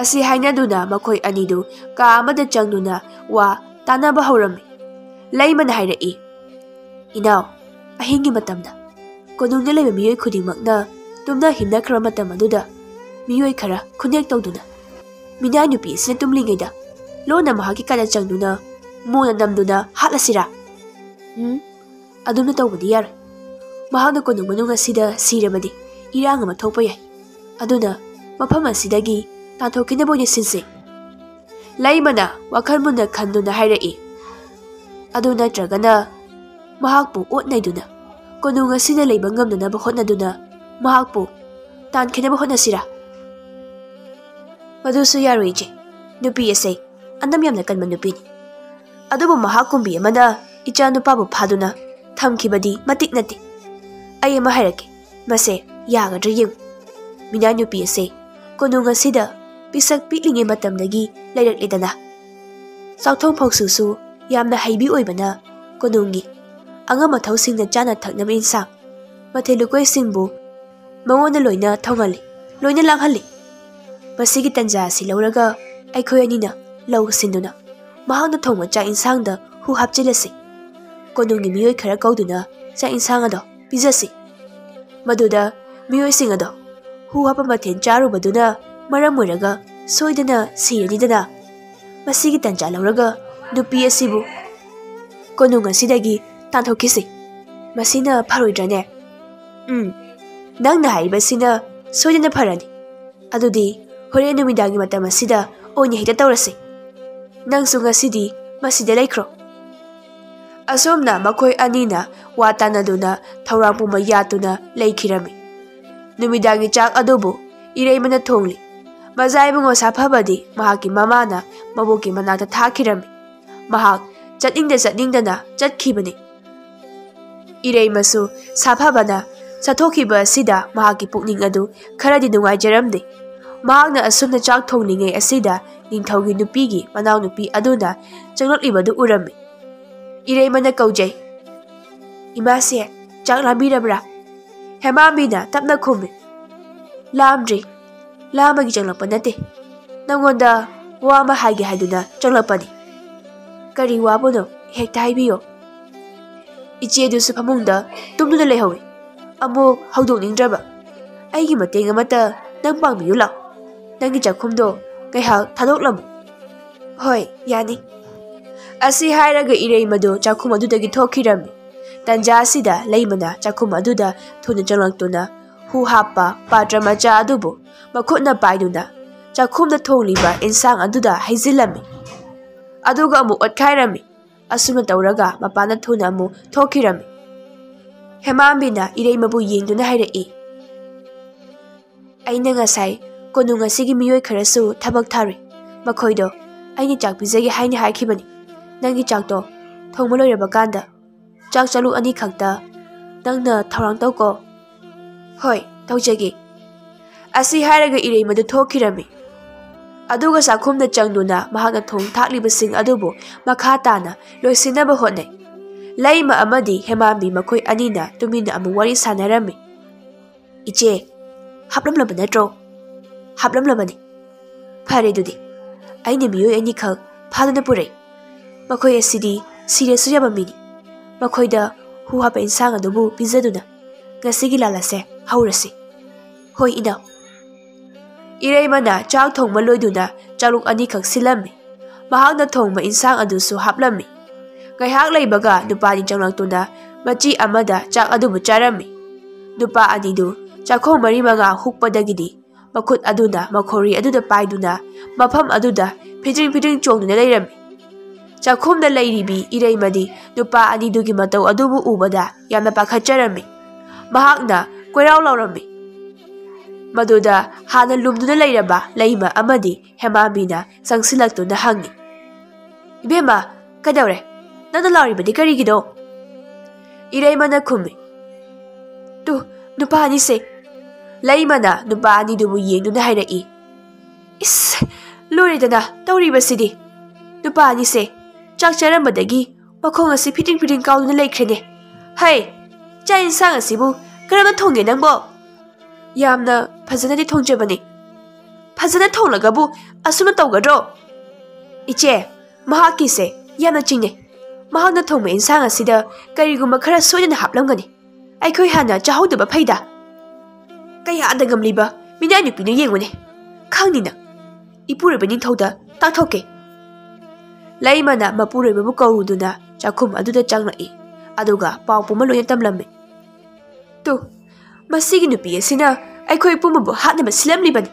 ꯑꯁꯤ ꯍꯥꯏꯅꯗꯨꯅ ꯃꯈꯣꯏ ꯑꯅꯤꯗꯨ ꯀꯥ ꯑꯃꯗ ꯆꯪꯗꯨꯅ ꯋꯥ ꯇꯥꯟꯅꯕ ꯍꯧꯔꯝꯃꯤ꯫ ꯂꯩꯃꯅ ꯍꯥꯏꯔꯛꯏ, "ꯏꯅꯥꯎ, ꯑꯍꯤꯡꯒꯤ ꯃꯇꯝꯗ ꯀꯣꯅꯨꯡꯗ ꯂꯩꯕ ꯃꯤꯑꯣꯏ ꯈꯨꯗꯤꯡꯃꯛꯅ ꯇꯨꯝꯅ ꯍꯤꯞꯅꯈ꯭ꯔꯕ ꯃꯇꯝ ꯑꯗꯨꯗ ꯃꯤꯑꯣꯏ ꯈꯔ ꯈꯨꯟꯅꯦꯛ ꯇꯧꯗꯨꯅ ꯃꯤꯅꯥꯏ ꯅꯨꯄꯤ ꯑꯁꯤꯅ ꯇꯨꯝꯂꯤꯉꯩꯗ ꯂꯣꯟꯅ ꯃꯍꯥꯛꯀꯤ ꯀꯥꯗ ꯆꯪꯗꯨꯅ ꯃꯣꯟꯅ ꯅꯝꯗꯨꯅ ꯍꯥꯠꯂꯁꯤꯔꯥ? ꯎꯝ, ꯑꯗꯨꯝꯅ ꯇꯧꯕꯗꯤ ꯌꯥꯔꯣꯏ꯫ ꯃꯍꯥꯛꯅ ꯀꯣꯅꯨꯡ ꯃꯅꯨꯡ ꯑꯁꯤꯗ ꯁꯤꯔꯕꯗꯤ ꯏꯔꯥꯡ ꯑꯃ ꯊꯣꯛꯄ ꯌꯥꯏ꯫ ꯑꯗꯨꯅ ꯃꯐꯝ ꯑꯁꯤꯗꯒꯤ ꯇꯥꯟꯊꯣꯛꯈꯤꯅꯕ ꯑꯣꯏꯅ ꯁꯤꯟꯁꯤ꯫" ꯂꯩꯃꯅ ꯋꯥꯈꯜ ꯃꯨꯟꯅ ꯈꯟꯗꯨꯅ ꯍꯥꯏꯔꯛꯏ꯫ ꯑꯗꯨ ꯅꯠꯇ꯭ꯔꯒꯅ ꯃꯍꯥꯛꯄꯨ ꯑꯣꯠ ꯅꯩꯗꯨꯅ ꯀꯣꯅꯨꯡ ꯑꯁꯤꯗ ꯂꯩꯕ ꯉꯝꯅꯅꯕ ꯍꯣꯠꯅꯗꯨꯅ ꯃꯍꯥꯛꯄꯨ ꯇꯥꯟꯈꯤꯅꯕ ꯍꯣꯠꯅꯁꯤꯔꯥ? ꯃꯗꯨꯁꯨ ꯌꯥꯔꯣꯏ, ꯏꯆꯦ꯫ ꯅꯨꯄꯤ ꯑꯁꯦ ꯑꯅꯝ ꯌꯥꯝꯅ ꯀꯟꯕ ꯅꯨꯄꯤꯅꯤ꯫ ꯑꯗꯨꯕꯨ ꯃꯍꯥꯛ ꯀꯨꯝꯕꯤ ꯑꯃꯅ ꯏꯆꯥ ꯅꯨꯄꯥꯕꯨ ꯐꯥꯗꯨꯅ ꯊꯝꯈꯤꯕꯗꯤ ꯃꯇꯤꯛ ꯅꯠꯇꯦ꯫ ꯑꯩ ꯑꯃ ꯍꯥꯏꯔꯛꯀꯦ, ꯃꯁꯦ ꯌꯥꯒꯗ꯭ꯔꯥ ꯌꯦꯡꯉꯨ꯫ ꯃꯤꯅꯥꯏ ꯅꯨꯄꯤ ꯑꯁꯦ ꯀꯣꯅꯨꯡ ꯑꯁꯤꯗ ꯄꯤꯁꯛ ꯄꯤꯛꯂꯤꯉꯩ ꯃꯇꯝꯗꯒꯤ ꯂꯩꯔꯛꯂꯦꯗꯅ꯫ ꯆꯥꯎꯊꯣꯡ ꯐꯥꯎꯁꯨꯁꯨ ꯌꯥꯝꯅ ꯍꯩꯕꯤ ꯑꯣꯏꯕꯅ ꯀꯣꯅꯨꯡꯒꯤ ꯑꯉꯝ ꯑꯊꯧꯁꯤꯡꯅ ꯆꯥꯅ ꯊꯛꯅꯕ ꯏꯟꯁꯥꯡ, ꯃꯊꯦꯜ ꯂꯨꯀꯣꯏꯁꯤꯡꯕꯨ ꯃꯉꯣꯟꯗ ꯂꯣꯏꯅ ꯊꯣꯡꯍꯜꯂꯤ, ꯂꯣꯏꯅ ꯂꯥꯡꯍꯜꯂꯤ꯫ ꯃꯁꯤꯒꯤ ꯇꯟꯖꯥ ꯑꯁꯤ ꯂꯧꯔꯒ ꯑꯩꯈꯣꯏ ꯑꯅꯤꯅ ꯂꯧ ꯁꯤꯟꯗꯨꯅ ꯃꯍꯥꯛꯅ ꯊꯣꯡꯕ ꯆꯥꯛ ꯏꯟꯁꯥꯡꯗ ꯍꯨ ꯍꯥꯞꯆꯤꯜꯂꯁꯤ꯫ ꯀꯣꯅꯨꯡꯒꯤ ꯃꯤꯑꯣꯏ ꯈꯔ ꯀꯧꯗꯨꯅ ꯆꯥꯛ ꯏꯟꯁꯥꯡ ꯑꯗꯣ ꯄꯤꯖꯁꯤ꯫ ꯃꯗꯨꯗ ꯃꯤꯑꯣꯏꯁꯤꯡ ꯑꯗꯣ ꯍꯨ ꯍꯥꯞꯄ ꯃꯊꯦꯜ ꯆꯥꯔꯨꯕꯗꯨꯅ ꯃꯔꯝ ꯑꯣꯏꯔꯒ ꯁꯣꯏꯗꯅ ꯁꯤꯔꯅꯤꯗꯅ꯫ ꯃꯁꯤꯒꯤ ꯇꯟꯖꯥ ꯂꯧꯔꯒ ꯅꯨꯄꯤ ꯑꯁꯤꯕꯨ ꯀꯣꯅꯨꯡ ꯑꯁꯤꯗꯒꯤ ꯇꯥꯟꯊꯣꯛꯈꯤꯁꯤ꯫ ꯃꯁꯤꯅ ꯐꯔꯣꯏꯗ꯭ꯔꯅꯦ? ꯎꯝ, ꯅꯪꯅ ꯍꯥꯏꯔꯤꯕꯁꯤꯅ ꯁꯣꯏꯗꯅ ꯐꯔꯅꯤ꯫ ꯑꯗꯨꯗꯤ ꯍꯣꯔꯦꯟ ꯅꯨꯃꯤꯗꯥꯡꯒꯤ ꯃꯇꯝ ꯑꯁꯤꯗ ꯑꯣꯏꯅ ꯍꯦꯛꯇ ꯇꯧꯔꯁꯤ꯫ "ꯅꯪꯁꯨ ꯉꯁꯤꯗꯤ ꯃꯁꯤꯗ ꯂꯩꯈ꯭ꯔꯣ"꯫ ꯑꯁꯨꯝꯅ ꯃꯈꯣꯏ ꯑꯅꯤꯅ ꯋꯥ ꯇꯥꯅꯗꯨꯅ ꯊꯧꯔꯥꯡ ꯄꯨꯝꯕ ꯌꯥꯠꯇꯨꯅ ꯂꯩꯈꯤꯔꯝꯃꯤ꯫ ꯅꯨꯃꯤꯗꯥꯡꯒꯤ ꯆꯥꯛ ꯑꯗꯨꯕꯨ ꯏꯔꯩꯃꯅ ꯊꯣꯡꯂꯤ꯫ ꯃꯖꯥ ꯏꯕꯨꯡꯉꯣ ꯁꯥꯐꯕꯗꯤ ꯃꯍꯥꯛꯀꯤ ꯃꯃꯥꯅ ꯃꯕꯣꯛꯀꯤ ꯃꯅꯥꯛꯇ ꯊꯥꯈꯤꯔꯝꯃꯤ꯫ ꯃꯍꯥꯛ ꯆꯠꯅꯤꯡꯗ ꯆꯠꯅꯤꯡꯗꯅ ꯆꯠꯈꯤꯕꯅꯤ꯫ ꯏꯔꯩꯃꯁꯨ ꯁꯥꯐꯕꯅ ꯆꯠꯊꯣꯛꯈꯤꯕ ꯑꯁꯤꯗ ꯃꯍꯥꯛꯀꯤ ꯄꯨꯛꯅꯤꯡ ꯑꯗꯨ ꯈꯔꯗꯤ ꯅꯨꯡꯉꯥꯏꯖꯔꯝꯗꯦ꯫ ꯃꯍꯥꯛꯅ ꯑꯁꯨꯝꯅ ꯆꯥꯛ ꯊꯣꯡꯂꯤꯉꯩ ꯑꯁꯤꯗ ꯅꯤꯡꯊꯧꯒꯤ ꯅꯨꯄꯤꯒꯤ ꯃꯅꯥꯎꯅꯨꯄꯤ ꯑꯗꯨꯅ ꯆꯪꯂꯛꯂꯤꯕꯗꯨ ꯎꯔꯝꯃꯤ꯫ ꯏꯔꯩꯃꯅ ꯀꯧꯖꯩ, "ꯏꯃꯥꯁꯦ, ꯆꯥꯛ ꯂꯥꯝꯕꯤꯔꯕ꯭ꯔꯥ?" ꯍꯦꯃꯥꯝꯕꯤꯅ ꯇꯞꯅ ꯈꯨꯝꯃꯤ, "ꯂꯥꯝꯗ꯭ꯔꯤ꯫ ꯂꯥꯝꯕꯒꯤ ꯆꯪꯂꯛꯄ ꯅꯠꯇꯦ꯫ ꯅꯪꯉꯣꯟꯗ ꯋꯥ ꯑꯃ ꯍꯥꯏꯒꯦ ꯍꯥꯏꯗꯨꯅ ꯆꯪꯂꯛꯄꯅꯤ"꯫ "ꯀꯔꯤ ꯋꯥꯕꯨꯅꯣ? ꯍꯦꯛꯇ ꯍꯥꯏꯕꯤꯌꯣ"꯫ "ꯏꯆꯦꯗꯨꯁꯨ ꯐꯃꯨꯡꯗ ꯇꯨꯝꯗꯨꯅ ꯂꯩꯍꯧꯏ꯫ ꯑꯃꯨꯛ ꯍꯧꯗꯣꯛꯅꯤꯡꯗ꯭ꯔꯕ꯫ ꯑꯩꯒꯤ ꯃꯇꯦꯡ ꯑꯃꯠꯇ ꯅꯪ ꯄꯥꯡꯕꯤꯌꯨ ꯂꯥꯎ꯫ ꯅꯪꯒꯤ ꯆꯥꯛꯈꯨꯝꯗꯣ ꯉꯥꯏꯍꯥꯛ ꯊꯥꯗꯣꯛꯂꯝꯃꯨ"꯫ "ꯍꯣꯏ, ꯌꯥꯅꯤ"꯫ ꯑꯁꯤ ꯍꯥꯏꯔꯒ ꯏꯔꯩꯃꯗꯨ ꯆꯥꯛꯈꯨꯝ ꯑꯗꯨꯗꯒꯤ ꯊꯣꯛꯈꯤꯔꯝꯃꯤ꯫ ꯇꯟꯖꯥ ꯑꯁꯤꯗ ꯂꯩꯃꯅ ꯆꯥꯛꯈꯨꯝ ꯑꯗꯨꯗ ꯊꯨꯅ ꯆꯪꯂꯛꯇꯨꯅ ꯍꯨ ꯍꯥꯞꯄ ꯄꯥꯇ꯭ꯔ ꯃꯆꯥ ꯑꯗꯨꯕꯨ ꯃꯈꯨꯠꯅ ꯄꯥꯏꯗꯨꯅ ꯆꯥꯛꯈꯨꯝꯗ ꯊꯣꯡꯂꯤꯕ ꯏꯟꯁꯥꯡ ꯑꯗꯨꯗ ꯍꯩꯖꯤꯜꯂꯝꯃꯤ꯫ ꯑꯗꯨꯒ ꯑꯃꯨꯛ ꯑꯣꯠꯈꯥꯏꯔꯝꯃꯤ꯫ ꯑꯁꯨꯝꯅ ꯇꯧꯔꯒ ꯃꯄꯥꯟꯗ ꯊꯨꯅ ꯑꯃꯨꯛ ꯊꯣꯛꯈꯤꯔꯝꯃꯤ꯫ ꯍꯦꯃꯥꯝꯕꯤꯅ ꯏꯔꯩꯃꯕꯨ ꯌꯦꯡꯗꯨꯅ ꯍꯥꯏꯔꯛꯏ, "ꯑꯩꯅ ꯉꯁꯥꯏ ꯀꯣꯅꯨꯡ ꯑꯁꯤꯒꯤ ꯃꯤꯑꯣꯏ ꯈꯔꯁꯨ ꯊꯕꯛ ꯊꯥꯔꯨꯏ꯫ ꯃꯈꯣꯏꯗꯣ ꯑꯩꯅ ꯆꯥꯛ ꯄꯤꯖꯒꯦ ꯍꯥꯏꯅ ꯍꯥꯏꯈꯤꯕꯅꯤ꯫ ꯅꯪꯒꯤ ꯆꯥꯛꯇꯣ ꯊꯣꯡꯕ ꯂꯣꯏꯔꯕ ꯀꯥꯟꯗ ꯆꯥꯛ ꯆꯥꯂꯨꯛ ꯑꯅꯤꯈꯛꯇ ꯅꯪꯅ ꯊꯧꯔꯥꯡ ꯇꯧꯀꯣ"꯫ "ꯍꯣꯏ, ꯇꯧꯖꯒꯦ"꯫ ꯑꯁꯤ ꯍꯥꯏꯔꯒ ꯏꯔꯩꯃꯗꯨ ꯊꯣꯛꯈꯤꯔꯝꯃꯤ꯫ ꯑꯗꯨꯒ ꯆꯥꯛꯈꯨꯝꯗ ꯆꯪꯗꯨꯅ ꯃꯍꯥꯛꯅ ꯊꯣꯡ ꯊꯥꯛꯂꯤꯕꯁꯤꯡ ꯑꯗꯨꯕꯨ ꯃꯈꯥ ꯇꯥꯅ ꯂꯣꯏꯁꯤꯟꯅꯕ ꯍꯣꯠꯅꯩ꯫ ꯂꯩꯃ ꯑꯃꯗꯤ ꯍꯦꯃꯥꯝꯕꯤ ꯃꯈꯣꯏ ꯑꯅꯤꯅ ꯇꯨꯃꯤꯟꯅ ꯑꯃꯨꯛ ꯋꯥꯔꯤ ꯁꯥꯟꯅꯔꯝꯃꯤ꯫ "ꯏꯆꯦ, ꯍꯥꯞꯂꯝꯂꯕ ꯅꯠꯇ꯭ꯔꯣ?" "ꯍꯥꯞꯂꯝꯂꯕꯅꯤ"꯫ "ꯐꯔꯦ ꯑꯗꯨꯗꯤ, ꯑꯩꯅ ꯃꯤꯑꯣꯏ ꯑꯅꯤꯈꯛ ꯐꯥꯗꯨꯅ ꯄꯨꯔꯛꯏ꯫ ꯃꯈꯣꯏ ꯑꯁꯤꯗꯤ ꯁꯤꯔꯁꯨ ꯌꯥꯕ ꯃꯤꯅꯤ꯫ ꯃꯈꯣꯏꯗ ꯍꯨ ꯍꯥꯞꯄ ꯏꯟꯁꯥꯡ ꯑꯗꯨꯕꯨ ꯄꯤꯖꯗꯨꯅ ꯉꯁꯤꯒꯤ ꯂꯥꯜ ꯑꯁꯦ ꯍꯧꯔꯁꯤ"꯫ "ꯍꯣꯏ ꯏꯅꯥꯎ"꯫ ꯏꯔꯩꯃꯅ ꯆꯥꯛ ꯊꯣꯡꯕ ꯂꯣꯏꯗꯨꯅ ꯆꯥꯂꯨꯛ ꯑꯅꯤꯈꯛ ꯁꯤꯜꯂꯝꯃꯤ꯫ ꯃꯍꯥꯛꯅ ꯊꯣꯡꯕ ꯏꯟꯁꯥꯡ ꯑꯗꯨꯁꯨ ꯍꯥꯞꯂꯝꯃꯤ꯫ ꯉꯥꯏꯍꯥꯛ ꯂꯩꯕꯒ ꯅꯨꯄꯥꯅꯤ ꯆꯪꯂꯛꯇꯨꯅ ꯃꯆꯤ ꯑꯃꯗ ꯆꯥꯛ ꯑꯗꯨꯕꯨ ꯆꯥꯔꯝꯃꯤ꯫ ꯅꯨꯄꯥ ꯑꯅꯤꯗꯨ ꯆꯥꯛꯈꯣꯡ ꯃꯔꯤ ꯃꯉꯥ ꯍꯨꯛꯄꯗꯒꯤꯗꯤ ꯃꯈꯨꯠ ꯑꯗꯨꯅ ꯃꯈꯣꯔꯤ ꯑꯗꯨꯗ ꯄꯥꯏꯗꯨꯅ ꯃꯐꯝ ꯑꯗꯨꯗ ꯐꯤꯗ꯭ꯔꯤꯡ ꯐꯤꯗ꯭ꯔꯤꯡ ꯆꯣꯡꯗꯨꯅ ꯂꯩꯔꯝꯃꯤ꯫ ꯆꯥꯛꯈꯨꯝꯗ ꯂꯩꯔꯤꯕꯤ ꯏꯔꯩꯃꯗꯤ ꯅꯨꯄꯥ ꯑꯅꯤꯗꯨꯒꯤ ꯃꯇꯧ ꯑꯗꯨꯕꯨ ꯎꯕꯗ ꯌꯥꯝꯅ ꯄꯥꯈꯠꯆꯔꯝꯃꯤ꯫ ꯃꯍꯥꯛꯅ ꯀꯣꯏꯔꯥꯎ ꯂꯥꯎꯔꯝꯃꯤ꯫ ꯃꯗꯨꯗ ꯍꯥꯟꯅ ꯂꯨꯝꯗꯨꯅ ꯂꯩꯔꯕ ꯂꯩꯃ ꯑꯃꯗꯤ ꯍꯦꯃꯥꯕꯤꯅ ꯆꯪꯁꯤꯜꯂꯛꯇꯨꯅ ꯍꯪꯉꯤ, "ꯏꯕꯦꯝꯃ, ꯀꯩꯗꯧꯔꯦ? ꯅꯪꯅ ꯂꯥꯎꯔꯤꯕꯗꯤ ꯀꯔꯤꯒꯤꯅꯣ?" ꯏꯔꯩꯃꯅ ꯈꯨꯝꯃꯤ, "ꯇꯨ, ꯅꯨꯄꯥ ꯑꯅꯤꯁꯦ꯫" ꯂꯩꯃꯅ ꯅꯨꯄꯥ ꯑꯅꯤꯗꯨꯕꯨ ꯌꯦꯡꯗꯨꯅ ꯍꯥꯏꯔꯛꯏ, "ꯏꯁ, ꯂꯣꯏꯔꯦꯗꯅ ꯇꯧꯔꯤꯕꯁꯤꯗꯤ꯫ ꯅꯨꯄꯥ ꯑꯅꯤꯁꯦ ꯆꯥꯛ ꯆꯥꯔꯝꯕꯗꯒꯤ ꯃꯈꯣꯡ ꯑꯁꯤ ꯐꯤꯇꯤꯡ ꯐꯤꯇꯤꯡ ꯀꯥꯎꯗꯨꯅ ꯂꯩꯈ꯭ꯔꯦꯅꯦ꯫ ꯍꯩ, ꯆꯥꯛ ꯌꯦꯟꯁꯥꯡ ꯑꯁꯤꯕꯨ ꯀꯔꯝꯅ ꯊꯣꯡꯒꯦ ꯅꯪꯕꯣ?" "ꯌꯥꯝꯅ ꯐꯖꯅꯗꯤ ꯊꯣꯡꯖꯕꯅꯤ꯫" "ꯐꯖꯅ ꯊꯣꯡꯂꯒꯕꯨ ꯑꯁꯨꯝꯅ ꯇꯧꯒꯗ꯭ꯔꯣ?" "ꯏꯆꯦ, ꯃꯍꯥꯛꯀꯤꯁꯦ ꯌꯥꯝꯅ ꯆꯤꯡꯅꯩ꯫ ꯃꯍꯥꯛꯅ ꯊꯣꯡꯕ ꯏꯟꯁꯥꯡ ꯑꯁꯤꯗ ꯀꯔꯤꯒꯨꯝꯕ ꯈꯔ ꯁꯣꯏꯗꯅ ꯍꯥꯞꯂꯝꯒꯅꯤ꯫ ꯑꯩꯈꯣꯏ ꯍꯥꯟꯅ ꯆꯥꯍꯧꯗꯕ ꯐꯩꯗ꯫" "ꯀꯌꯥꯗ ꯉꯝꯂꯤꯕ ꯃꯤꯅꯥꯏ ꯅꯨꯄꯤꯅꯣ ꯌꯦꯡꯉꯨꯅꯦ꯫ ꯈꯪꯅꯤ ꯅꯪ꯫ ꯏꯄꯨꯔꯣꯏꯕ ꯅꯤꯡꯊꯧꯗ ꯇꯥꯛꯊꯣꯛꯀꯦ꯫" ꯂꯩꯃꯅ ꯃꯄꯨꯔꯣꯏꯕꯕꯨ ꯀꯧꯔꯨꯗꯨꯅ ꯆꯥꯛꯈꯨꯝ ꯑꯗꯨꯗ ꯆꯪꯂꯛꯏ꯫ ꯑꯗꯨꯒ ꯄꯥꯎ ꯄꯨꯝꯕ ꯂꯣꯏꯅ ꯇꯝꯂꯝꯃꯤ꯫ "ꯇꯨ, ꯃꯁꯤꯒꯤ ꯅꯨꯄꯤ ꯑꯁꯤꯅ ꯑꯩꯈꯣꯏ ꯄꯨꯝꯕꯕꯨ ꯍꯥꯠꯅꯕ ꯁꯤꯜꯂꯝꯂꯤꯕꯅꯤ꯫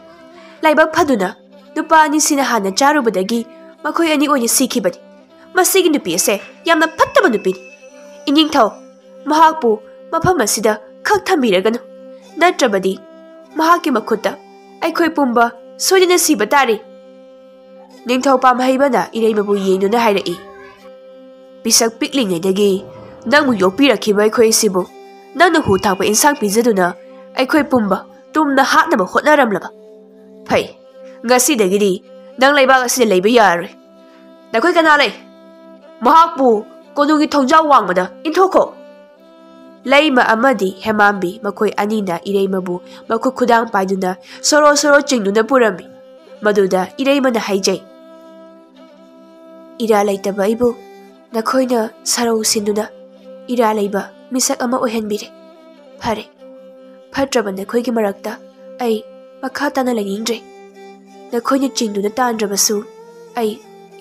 ꯂꯥꯏꯕꯛ ꯐꯗꯨꯅ ꯅꯨꯄꯥ ꯑꯅꯤꯁꯤꯅ ꯍꯥꯟꯅ ꯆꯥꯔꯨꯕꯗꯒꯤ ꯃꯈꯣꯏ ꯑꯅꯤ ꯑꯣꯏꯅ ꯁꯤꯈꯤꯕꯅꯤ꯫ ꯃꯁꯤꯒꯤ ꯅꯨꯄꯤ ꯑꯁꯦ ꯌꯥꯝꯅ ꯐꯠꯇꯕ ꯅꯨꯄꯤꯅꯤ꯫ ꯏꯅꯤꯡꯊꯧ, ꯃꯍꯥꯛꯄꯨ ꯃꯐꯝ ꯑꯁꯤꯗ ꯈꯛ ꯊꯝꯕꯤꯔꯒꯅꯨ, ꯅꯠꯇ꯭ꯔꯕꯗꯤ ꯃꯍꯥꯛꯀꯤ ꯃꯈꯨꯠꯇ ꯑꯩꯈꯣꯏ ꯄꯨꯝꯕ ꯁꯣꯏꯗꯅ ꯁꯤꯕ ꯇꯥꯔꯦ꯫" ꯅꯤꯡꯊꯧ ꯄꯥꯝꯍꯩꯕꯅ ꯏꯔꯩꯃꯕꯨ ꯌꯦꯡꯗꯨꯅ ꯍꯥꯏꯔꯛꯏ, "ꯄꯤꯁꯛ ꯄꯤꯛꯂꯤꯉꯩꯗꯒꯤ ꯅꯪꯕꯨ ꯌꯣꯛꯄꯤꯔꯛꯈꯤꯕ ꯑꯩꯈꯣꯏ ꯑꯁꯤꯕꯨ ꯅꯪꯅ ꯍꯨ ꯊꯥꯛꯄ ꯏꯟꯁꯥꯡ ꯄꯤꯖꯗꯨꯅ ꯑꯩꯈꯣꯏ ꯄꯨꯝꯕ ꯇꯨꯝꯅ ꯍꯥꯠꯅꯕ ꯍꯣꯠꯅꯔꯝꯂꯕ? ꯐꯩ, ꯉꯁꯤꯗꯒꯤꯗꯤ ꯅꯪ ꯂꯩꯕꯥꯛ ꯑꯁꯤꯗ ꯂꯩꯕ ꯌꯥꯔꯔꯣꯏ꯫ ꯅꯈꯣꯏ ꯀꯅꯥ ꯂꯩ? ꯃꯍꯥꯛꯄꯨ ꯀꯣꯅꯨꯡꯒꯤ ꯊꯣꯡꯖꯥꯎ ꯋꯥꯡꯃꯗ ꯏꯟꯊꯣꯛꯈꯣ꯫" ꯂꯩꯃ ꯑꯃꯗꯤ ꯍꯦꯃꯥꯝꯕꯤ ꯃꯈꯣꯏ ꯑꯅꯤꯅ ꯏꯔꯩꯃꯕꯨ ꯃꯈꯨꯠ ꯈꯨꯗꯥꯡ ꯄꯥꯏꯗꯨꯅ ꯁꯣꯔꯣ ꯁꯣꯔꯣ ꯆꯤꯡꯗꯨꯅ ꯄꯨꯔꯝꯃꯤ꯫ ꯃꯗꯨꯗ ꯏꯔꯩꯃꯅ ꯍꯥꯏꯖꯩ, "ꯏꯔꯥ ꯂꯩꯇꯕ ꯑꯩꯕꯨ ꯅꯈꯣꯏꯅ ꯁꯔꯧ ꯁꯤꯟꯗꯨꯅ ꯏꯔꯥ ꯂꯩꯕ ꯃꯤꯁꯛ ꯑꯃ ꯑꯣꯏꯍꯟꯕꯤꯔꯦ꯫ ꯐꯔꯦ, ꯐꯠꯇ꯭ꯔꯕ ꯅꯈꯣꯏꯒꯤ ꯃꯔꯛꯇ ꯑꯩ ꯃꯈꯥ ꯇꯥꯅ ꯂꯩꯅꯤꯡꯗ꯭ꯔꯦ꯫ ꯅꯈꯣꯏꯅ ꯆꯤꯡꯗꯨꯅ ꯇꯥꯟꯗ꯭ꯔꯕꯁꯨ ꯑꯩ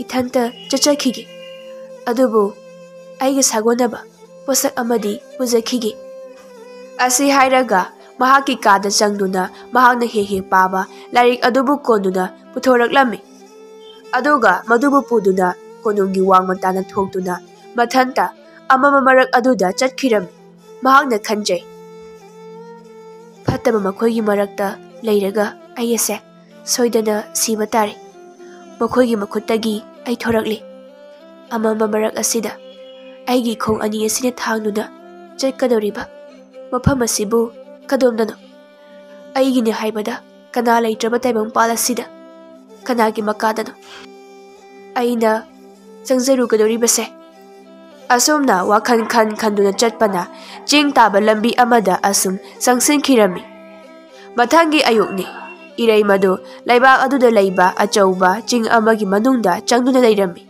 ꯏꯊꯟꯇ ꯆꯠꯆꯈꯤꯒꯦ꯫ ꯑꯗꯨꯕꯨ ꯑꯩꯒ ꯁꯥꯒꯣꯟꯅꯕ ꯄꯣꯠꯁꯛ ꯑꯃꯗꯤ ꯄꯨꯖꯈꯤꯒꯦ꯫" ꯑꯁꯤ ꯍꯥꯏꯔꯒ ꯃꯍꯥꯛꯀꯤ ꯀꯥꯗ ꯆꯪꯗꯨꯅ ꯃꯍꯥꯛꯅ ꯍꯦꯛ ꯍꯦꯛ ꯄꯥꯕ ꯂꯥꯏꯔꯤꯛ ꯑꯗꯨꯕꯨ ꯀꯣꯟꯗꯨꯅ ꯄꯨꯊꯣꯔꯛꯂꯝꯃꯤ꯫ ꯑꯗꯨꯒ ꯃꯗꯨꯕꯨ ꯄꯨꯗꯨꯅ ꯀꯣꯅꯨꯡꯒꯤ ꯋꯥꯡꯃ ꯇꯥꯅ ꯊꯣꯛꯇꯨꯅ ꯃꯊꯟꯇ ꯑꯃꯝꯕ ꯃꯔꯛ ꯑꯗꯨꯗ ꯆꯠꯈꯤꯔꯝꯃꯤ꯫ ꯃꯍꯥꯛꯅ ꯈꯟꯖꯩ, "ꯐꯠꯇꯕ ꯃꯈꯣꯏꯒꯤ ꯃꯔꯛꯇ ꯂꯩꯔꯒ ꯑꯩ ꯑꯁꯦ ꯁꯣꯏꯗꯅ ꯁꯤꯕ ꯇꯥꯔꯦ꯫ ꯃꯈꯣꯏꯒꯤ ꯃꯈꯨꯠꯇꯒꯤ ꯑꯩ ꯊꯣꯔꯛꯂꯤ꯫ ꯑꯃꯝꯕ ꯃꯔꯛ ꯑꯁꯤꯗ ꯑꯩꯒꯤ ꯈꯣꯡ ꯑꯅꯤ ꯑꯁꯤꯅ ꯊꯥꯡꯗꯨꯅ ꯆꯠꯀꯗꯧꯔꯤꯕ ꯃꯐꯝ ꯑꯁꯤꯕꯨ ꯀꯗꯣꯝꯗꯅꯣ? ꯑꯩꯒꯤꯅꯤ ꯍꯥꯏꯕꯗ ꯀꯅꯥ ꯂꯩꯇ꯭ꯔꯕ ꯇꯥꯏꯕꯪꯄꯥꯜ ꯑꯁꯤꯗ ꯀꯅꯥꯒꯤ ꯃꯀꯥꯗꯅꯣ ꯑꯩꯅ ꯆꯪꯖꯔꯨꯒꯗꯧꯔꯤꯕꯁꯦ?" ꯑꯁꯨꯝꯅ ꯋꯥꯈꯜ ꯈꯟ ꯈꯟꯗꯨꯅ ꯆꯠꯄꯅ ꯆꯤꯡ ꯇꯥꯕ ꯂꯝꯕꯤ ꯑꯃꯗ ꯑꯁꯨꯝ ꯆꯪꯁꯤꯟꯈꯤꯔꯝꯃꯤ꯫ ꯃꯊꯪꯒꯤ ꯑꯌꯨꯛꯅꯤ꯫ ꯏꯔꯩꯃꯗꯨ ꯂꯩꯕꯥꯛ ꯑꯗꯨꯗ ꯂꯩꯕ ꯑꯆꯧꯕ ꯆꯤꯡ ꯑꯃꯒꯤ ꯃꯅꯨꯡꯗ ꯆꯪꯗꯨꯅ ꯂꯩꯔꯝꯃꯤ꯫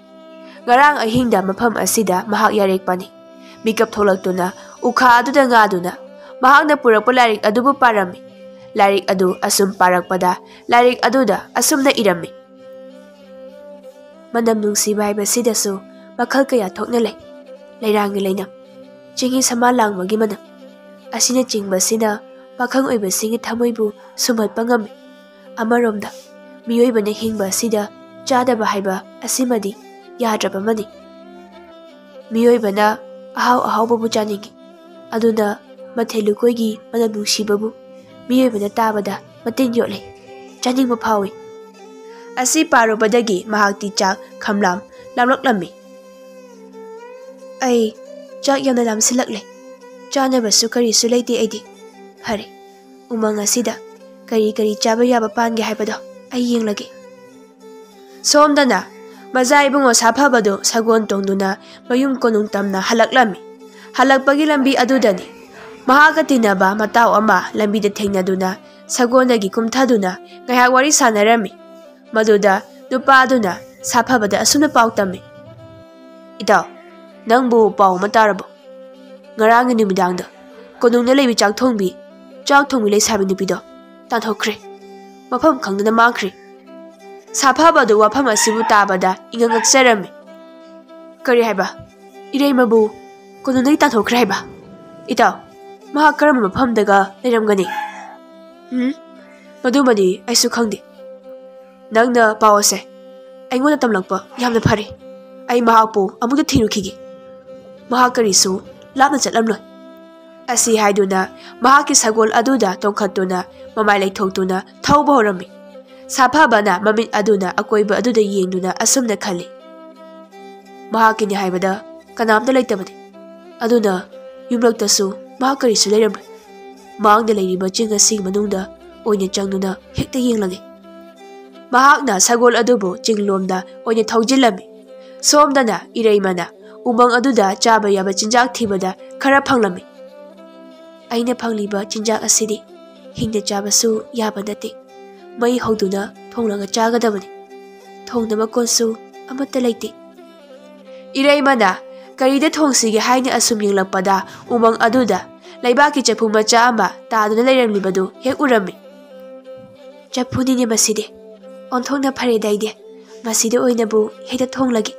ꯉꯔꯥꯡ ꯑꯍꯤꯡꯗ ꯃꯐꯝ ꯑꯁꯤꯗ ꯃꯍꯥꯛ ꯌꯥꯔꯦꯛꯄꯅꯤ꯫ ꯃꯤꯀꯞ ꯊꯣꯛꯂꯛꯇꯨꯅ ꯎꯈꯥ ꯑꯗꯨꯗ ꯉꯥꯗꯨꯅ ꯃꯍꯥꯛꯅ ꯄꯨꯔꯛꯄ ꯂꯥꯏꯔꯤꯛ ꯑꯗꯨꯕꯨ ꯄꯥꯔꯝꯃꯤ꯫ ꯂꯥꯏꯔꯤꯛ ꯑꯗꯨ ꯑꯁꯨꯝ ꯄꯥꯔꯛꯄꯗ ꯂꯥꯏꯔꯤꯛ ꯑꯗꯨꯗ ꯑꯁꯨꯝꯅ ꯏꯔꯝꯃꯤ: "ꯃꯅꯝ ꯅꯨꯡꯁꯤꯕ ꯍꯥꯏꯕꯁꯤꯗꯁꯨ ꯃꯈꯜ ꯀꯌꯥ ꯊꯣꯛꯅ ꯂꯩ꯫ ꯂꯩꯔꯥꯡꯒꯤ ꯂꯩꯅꯝ, ꯆꯤꯡꯍꯤ ꯁꯃꯥ ꯂꯥꯡꯕꯒꯤ ꯃꯅꯝ ꯑꯁꯤꯅꯆꯤꯡꯕꯁꯤꯅ ꯄꯥꯈꯪ ꯑꯣꯏꯕꯁꯤꯡꯒꯤ ꯊꯃꯣꯏꯕꯨ ꯁꯨꯝꯍꯠꯄ ꯉꯝꯃꯤ꯫ ꯑꯃꯔꯣꯝꯗ, ꯃꯤꯑꯣꯏꯕꯅ ꯍꯤꯡꯕ ꯑꯁꯤꯗ ꯆꯥꯗꯕ ꯍꯥꯏꯕ ꯑꯁꯤꯃꯗꯤ ꯌꯥꯗ꯭ꯔꯕ ꯑꯃꯅꯤ꯫ ꯃꯤꯑꯣꯏꯕꯅ ꯑꯍꯥꯎ ꯑꯍꯥꯎꯕꯕꯨ ꯆꯥꯅꯤꯡꯏ, ꯑꯗꯨꯅ ꯃꯊꯦꯜ ꯂꯨꯀꯣꯏꯒꯤ ꯃꯅꯝ ꯅꯨꯡꯁꯤꯕꯕꯨ ꯃꯤꯑꯣꯏꯕꯅ ꯇꯥꯕꯗ ꯃꯇꯤꯟ ꯌꯣꯠꯂꯤ, ꯆꯥꯅꯤꯡꯕ ꯐꯥꯎꯏ꯫" ꯑꯁꯤ ꯄꯥꯔꯨꯕꯗꯒꯤ ꯃꯍꯥꯛꯇꯤ ꯆꯥꯛ ꯈꯝꯂꯥꯝ ꯂꯥꯝꯂꯛꯂꯝꯃꯤ꯫ "ꯑꯩ ꯆꯥꯛ ꯌꯥꯝꯅ ꯂꯥꯝꯁꯤꯜꯂꯛꯂꯦ꯫ ꯆꯥꯅꯕꯁꯨ ꯀꯔꯤꯁꯨ ꯂꯩꯇꯦ ꯑꯩꯗꯤ꯫ ꯐꯔꯦ, ꯎꯃꯪ ꯑꯁꯤꯗ ꯀꯔꯤ ꯀꯔꯤ ꯆꯥꯕ ꯌꯥꯕ ꯄꯥꯟꯒꯦ ꯍꯥꯏꯕꯗꯣ ꯑꯩ ꯌꯦꯡꯂꯒꯦ꯫" ꯁꯣꯝꯗꯅ ꯃꯖꯥ ꯏꯕꯨꯡꯉꯣ ꯁꯥꯐꯕꯗꯨ ꯁꯒꯣꯜ ꯇꯣꯡꯗꯨꯅ ꯃꯌꯨꯝ ꯀꯣꯅꯨꯡ ꯇꯝꯅ ꯍꯜꯂꯛꯂꯝꯃꯤ꯫ ꯍꯜꯂꯛꯄꯒꯤ ꯂꯝꯕꯤ ꯑꯗꯨꯗꯅꯤ ꯃꯍꯥꯛꯀ ꯇꯤꯟꯅꯕ ꯃꯇꯥꯎ ꯑꯃ ꯂꯝꯕꯤꯗ ꯊꯦꯡꯅꯗꯨꯅ ꯁꯒꯣꯜꯗꯒꯤ ꯀꯨꯝꯊꯗꯨꯅ ꯉꯥꯏꯍꯥꯛ ꯋꯥꯔꯤ ꯁꯥꯟꯅꯔꯝꯃꯤ꯫ ꯃꯗꯨꯗ ꯅꯨꯄꯥꯗꯨꯅ ꯁꯥꯐꯕꯗ ꯑꯁꯨꯝꯅ ꯄꯥꯎ ꯇꯝꯃꯤ: "ꯏꯇꯥꯎ, ꯅꯪꯕꯨ ꯄꯥꯎ ꯑꯃ ꯇꯥꯔꯕꯣ? ꯉꯔꯥꯡꯒꯤ ꯅꯨꯃꯤꯗꯥꯡꯗ ꯀꯣꯅꯨꯡꯗ ꯂꯩꯕꯤ ꯆꯥꯛ ꯊꯣꯡꯕꯤ, ꯆꯥꯛ ꯊꯣꯡꯕꯤ ꯂꯩꯁꯥꯕꯤ ꯅꯨꯄꯤꯗꯣ ꯇꯥꯟꯊꯣꯛꯈ꯭ꯔꯦ꯫ ꯃꯐꯝ ꯈꯪꯗꯅ ꯃꯥꯡꯈ꯭ꯔꯦ꯫" ꯁꯥꯐꯕꯗꯨ ꯋꯥꯐꯝ ꯑꯁꯤꯕꯨ ꯇꯥꯕꯗ ꯏꯉꯛ ꯉꯛꯆꯔꯝꯃꯤ꯫ "ꯀꯔꯤ ꯍꯥꯏꯕ? ꯏꯔꯩꯃꯕꯨ ꯀꯣꯅꯨꯡꯗꯒꯤ ꯇꯥꯟꯊꯣꯛꯈ꯭ꯔꯦ ꯍꯥꯏꯕ? ꯏꯇꯥꯎ, ꯃꯍꯥꯛ ꯀꯔꯝꯕ ꯃꯐꯝꯗꯒ ꯂꯩꯔꯝꯒꯅꯤ? ꯎꯝ, ꯃꯗꯨꯃꯗꯤ ꯑꯩꯁꯨ ꯈꯪꯗꯦ꯫ ꯅꯪꯅ ꯄꯥꯎ ꯑꯁꯦ ꯑꯩꯉꯣꯟꯗ ꯇꯝꯂꯛꯄ ꯌꯥꯝꯅ ꯐꯔꯦ꯫ ꯑꯩ ꯃꯍꯥꯛꯄꯨ ꯑꯃꯨꯛꯇ ꯊꯤꯔꯨꯈꯤꯒꯦ꯫ ꯃꯍꯥꯛ ꯀꯔꯤꯁꯨ ꯂꯥꯞꯅ ꯆꯠꯂꯝꯂꯣꯏ꯫ ꯑꯁꯤ ꯍꯥꯏꯗꯨꯅ ꯃꯍꯥꯛꯀꯤ ꯁꯒꯣꯜ ꯑꯗꯨꯗ ꯇꯣꯡꯈꯠꯇꯨꯅ ꯃꯃꯥꯏ ꯂꯩꯊꯣꯛꯇꯨꯅ ꯊꯧꯕ ꯍꯧꯔꯝꯃꯤ꯫ ꯁꯥꯐꯕꯅ ꯃꯃꯤꯠ ꯑꯗꯨꯅ ꯑꯀꯣꯏꯕ ꯑꯗꯨꯗ ꯌꯦꯡꯗꯨꯅ ꯑꯁꯨꯝꯅ ꯈꯜꯂꯤ, "ꯃꯍꯥꯛꯀꯤꯅꯤ ꯍꯥꯏꯕꯗ ꯀꯅꯥꯝꯇ ꯂꯩꯇꯕꯅꯤ꯫ ꯑꯗꯨꯅ ꯌꯨꯝꯂꯛꯇꯁꯨ ꯃꯍꯥꯛ ꯀꯔꯤꯁꯨ ꯂꯩꯔꯝꯂꯣꯏ꯫ ꯃꯥꯡꯗ ꯂꯩꯔꯤꯕ ꯆꯤꯡ ꯑꯁꯤꯒꯤ ꯃꯅꯨꯡꯗ ꯑꯣꯏꯅ ꯆꯪꯗꯨꯅ ꯍꯦꯛꯇ ꯌꯦꯡꯂꯒꯦ"꯫ ꯃꯍꯥꯛꯅ ꯁꯒꯣꯜ ꯑꯗꯨꯕꯨ ꯆꯤꯡꯂꯣꯝꯗ ꯑꯣꯏꯅ ꯊꯧꯖꯤꯜꯂꯝꯃꯤ꯫ ꯁꯣꯝꯗꯅ ꯏꯔꯩꯃꯅ ꯎꯃꯪ ꯑꯗꯨꯗ ꯆꯥꯕ ꯌꯥꯕ ꯆꯤꯟꯖꯥꯛ ꯊꯤꯕꯗ ꯈꯔ ꯐꯪꯂꯝꯃꯤ꯫ "ꯑꯩꯅ ꯐꯪꯂꯤꯕ ꯆꯤꯟꯖꯥꯛ ꯑꯁꯤꯗꯤ ꯍꯤꯡꯅ ꯆꯥꯕꯁꯨ ꯌꯥꯕ ꯅꯠꯇꯦ꯫ ꯃꯩ ꯍꯧꯗꯨꯅ ꯊꯣꯡꯂꯒ ꯆꯥꯒꯗꯕꯅꯤ꯫ ꯊꯣꯡꯅꯕ ꯀꯣꯟꯁꯨ ꯑꯃꯠꯇ ꯂꯩꯇꯦ"꯫ ꯏꯔꯩꯃꯅ ꯀꯔꯤꯗ ꯊꯣꯡꯁꯤꯒꯦ ꯍꯥꯏꯅ ꯑꯁꯨꯝ ꯌꯦꯡꯂꯛꯄꯗ ꯎꯃꯪ ꯑꯗꯨꯗ ꯂꯩꯕꯥꯛꯀꯤ ꯆꯐꯨ ꯃꯆꯥ ꯑꯃ ꯇꯥꯗꯨꯅ ꯂꯩꯔꯝꯂꯤꯕꯗꯨ ꯍꯦꯛ ꯎꯔꯝꯃꯤ꯫ "ꯆꯐꯨꯅꯤꯅꯦ ꯃꯁꯤꯗꯤ꯫ ꯑꯣꯟꯊꯣꯛꯅ ꯐꯔꯦꯗ ꯑꯩꯗꯤ꯫ ꯃꯁꯤꯗ ꯑꯣꯏꯅꯕꯨ ꯍꯦꯛꯇ ꯊꯣꯡꯂꯒꯦ"꯫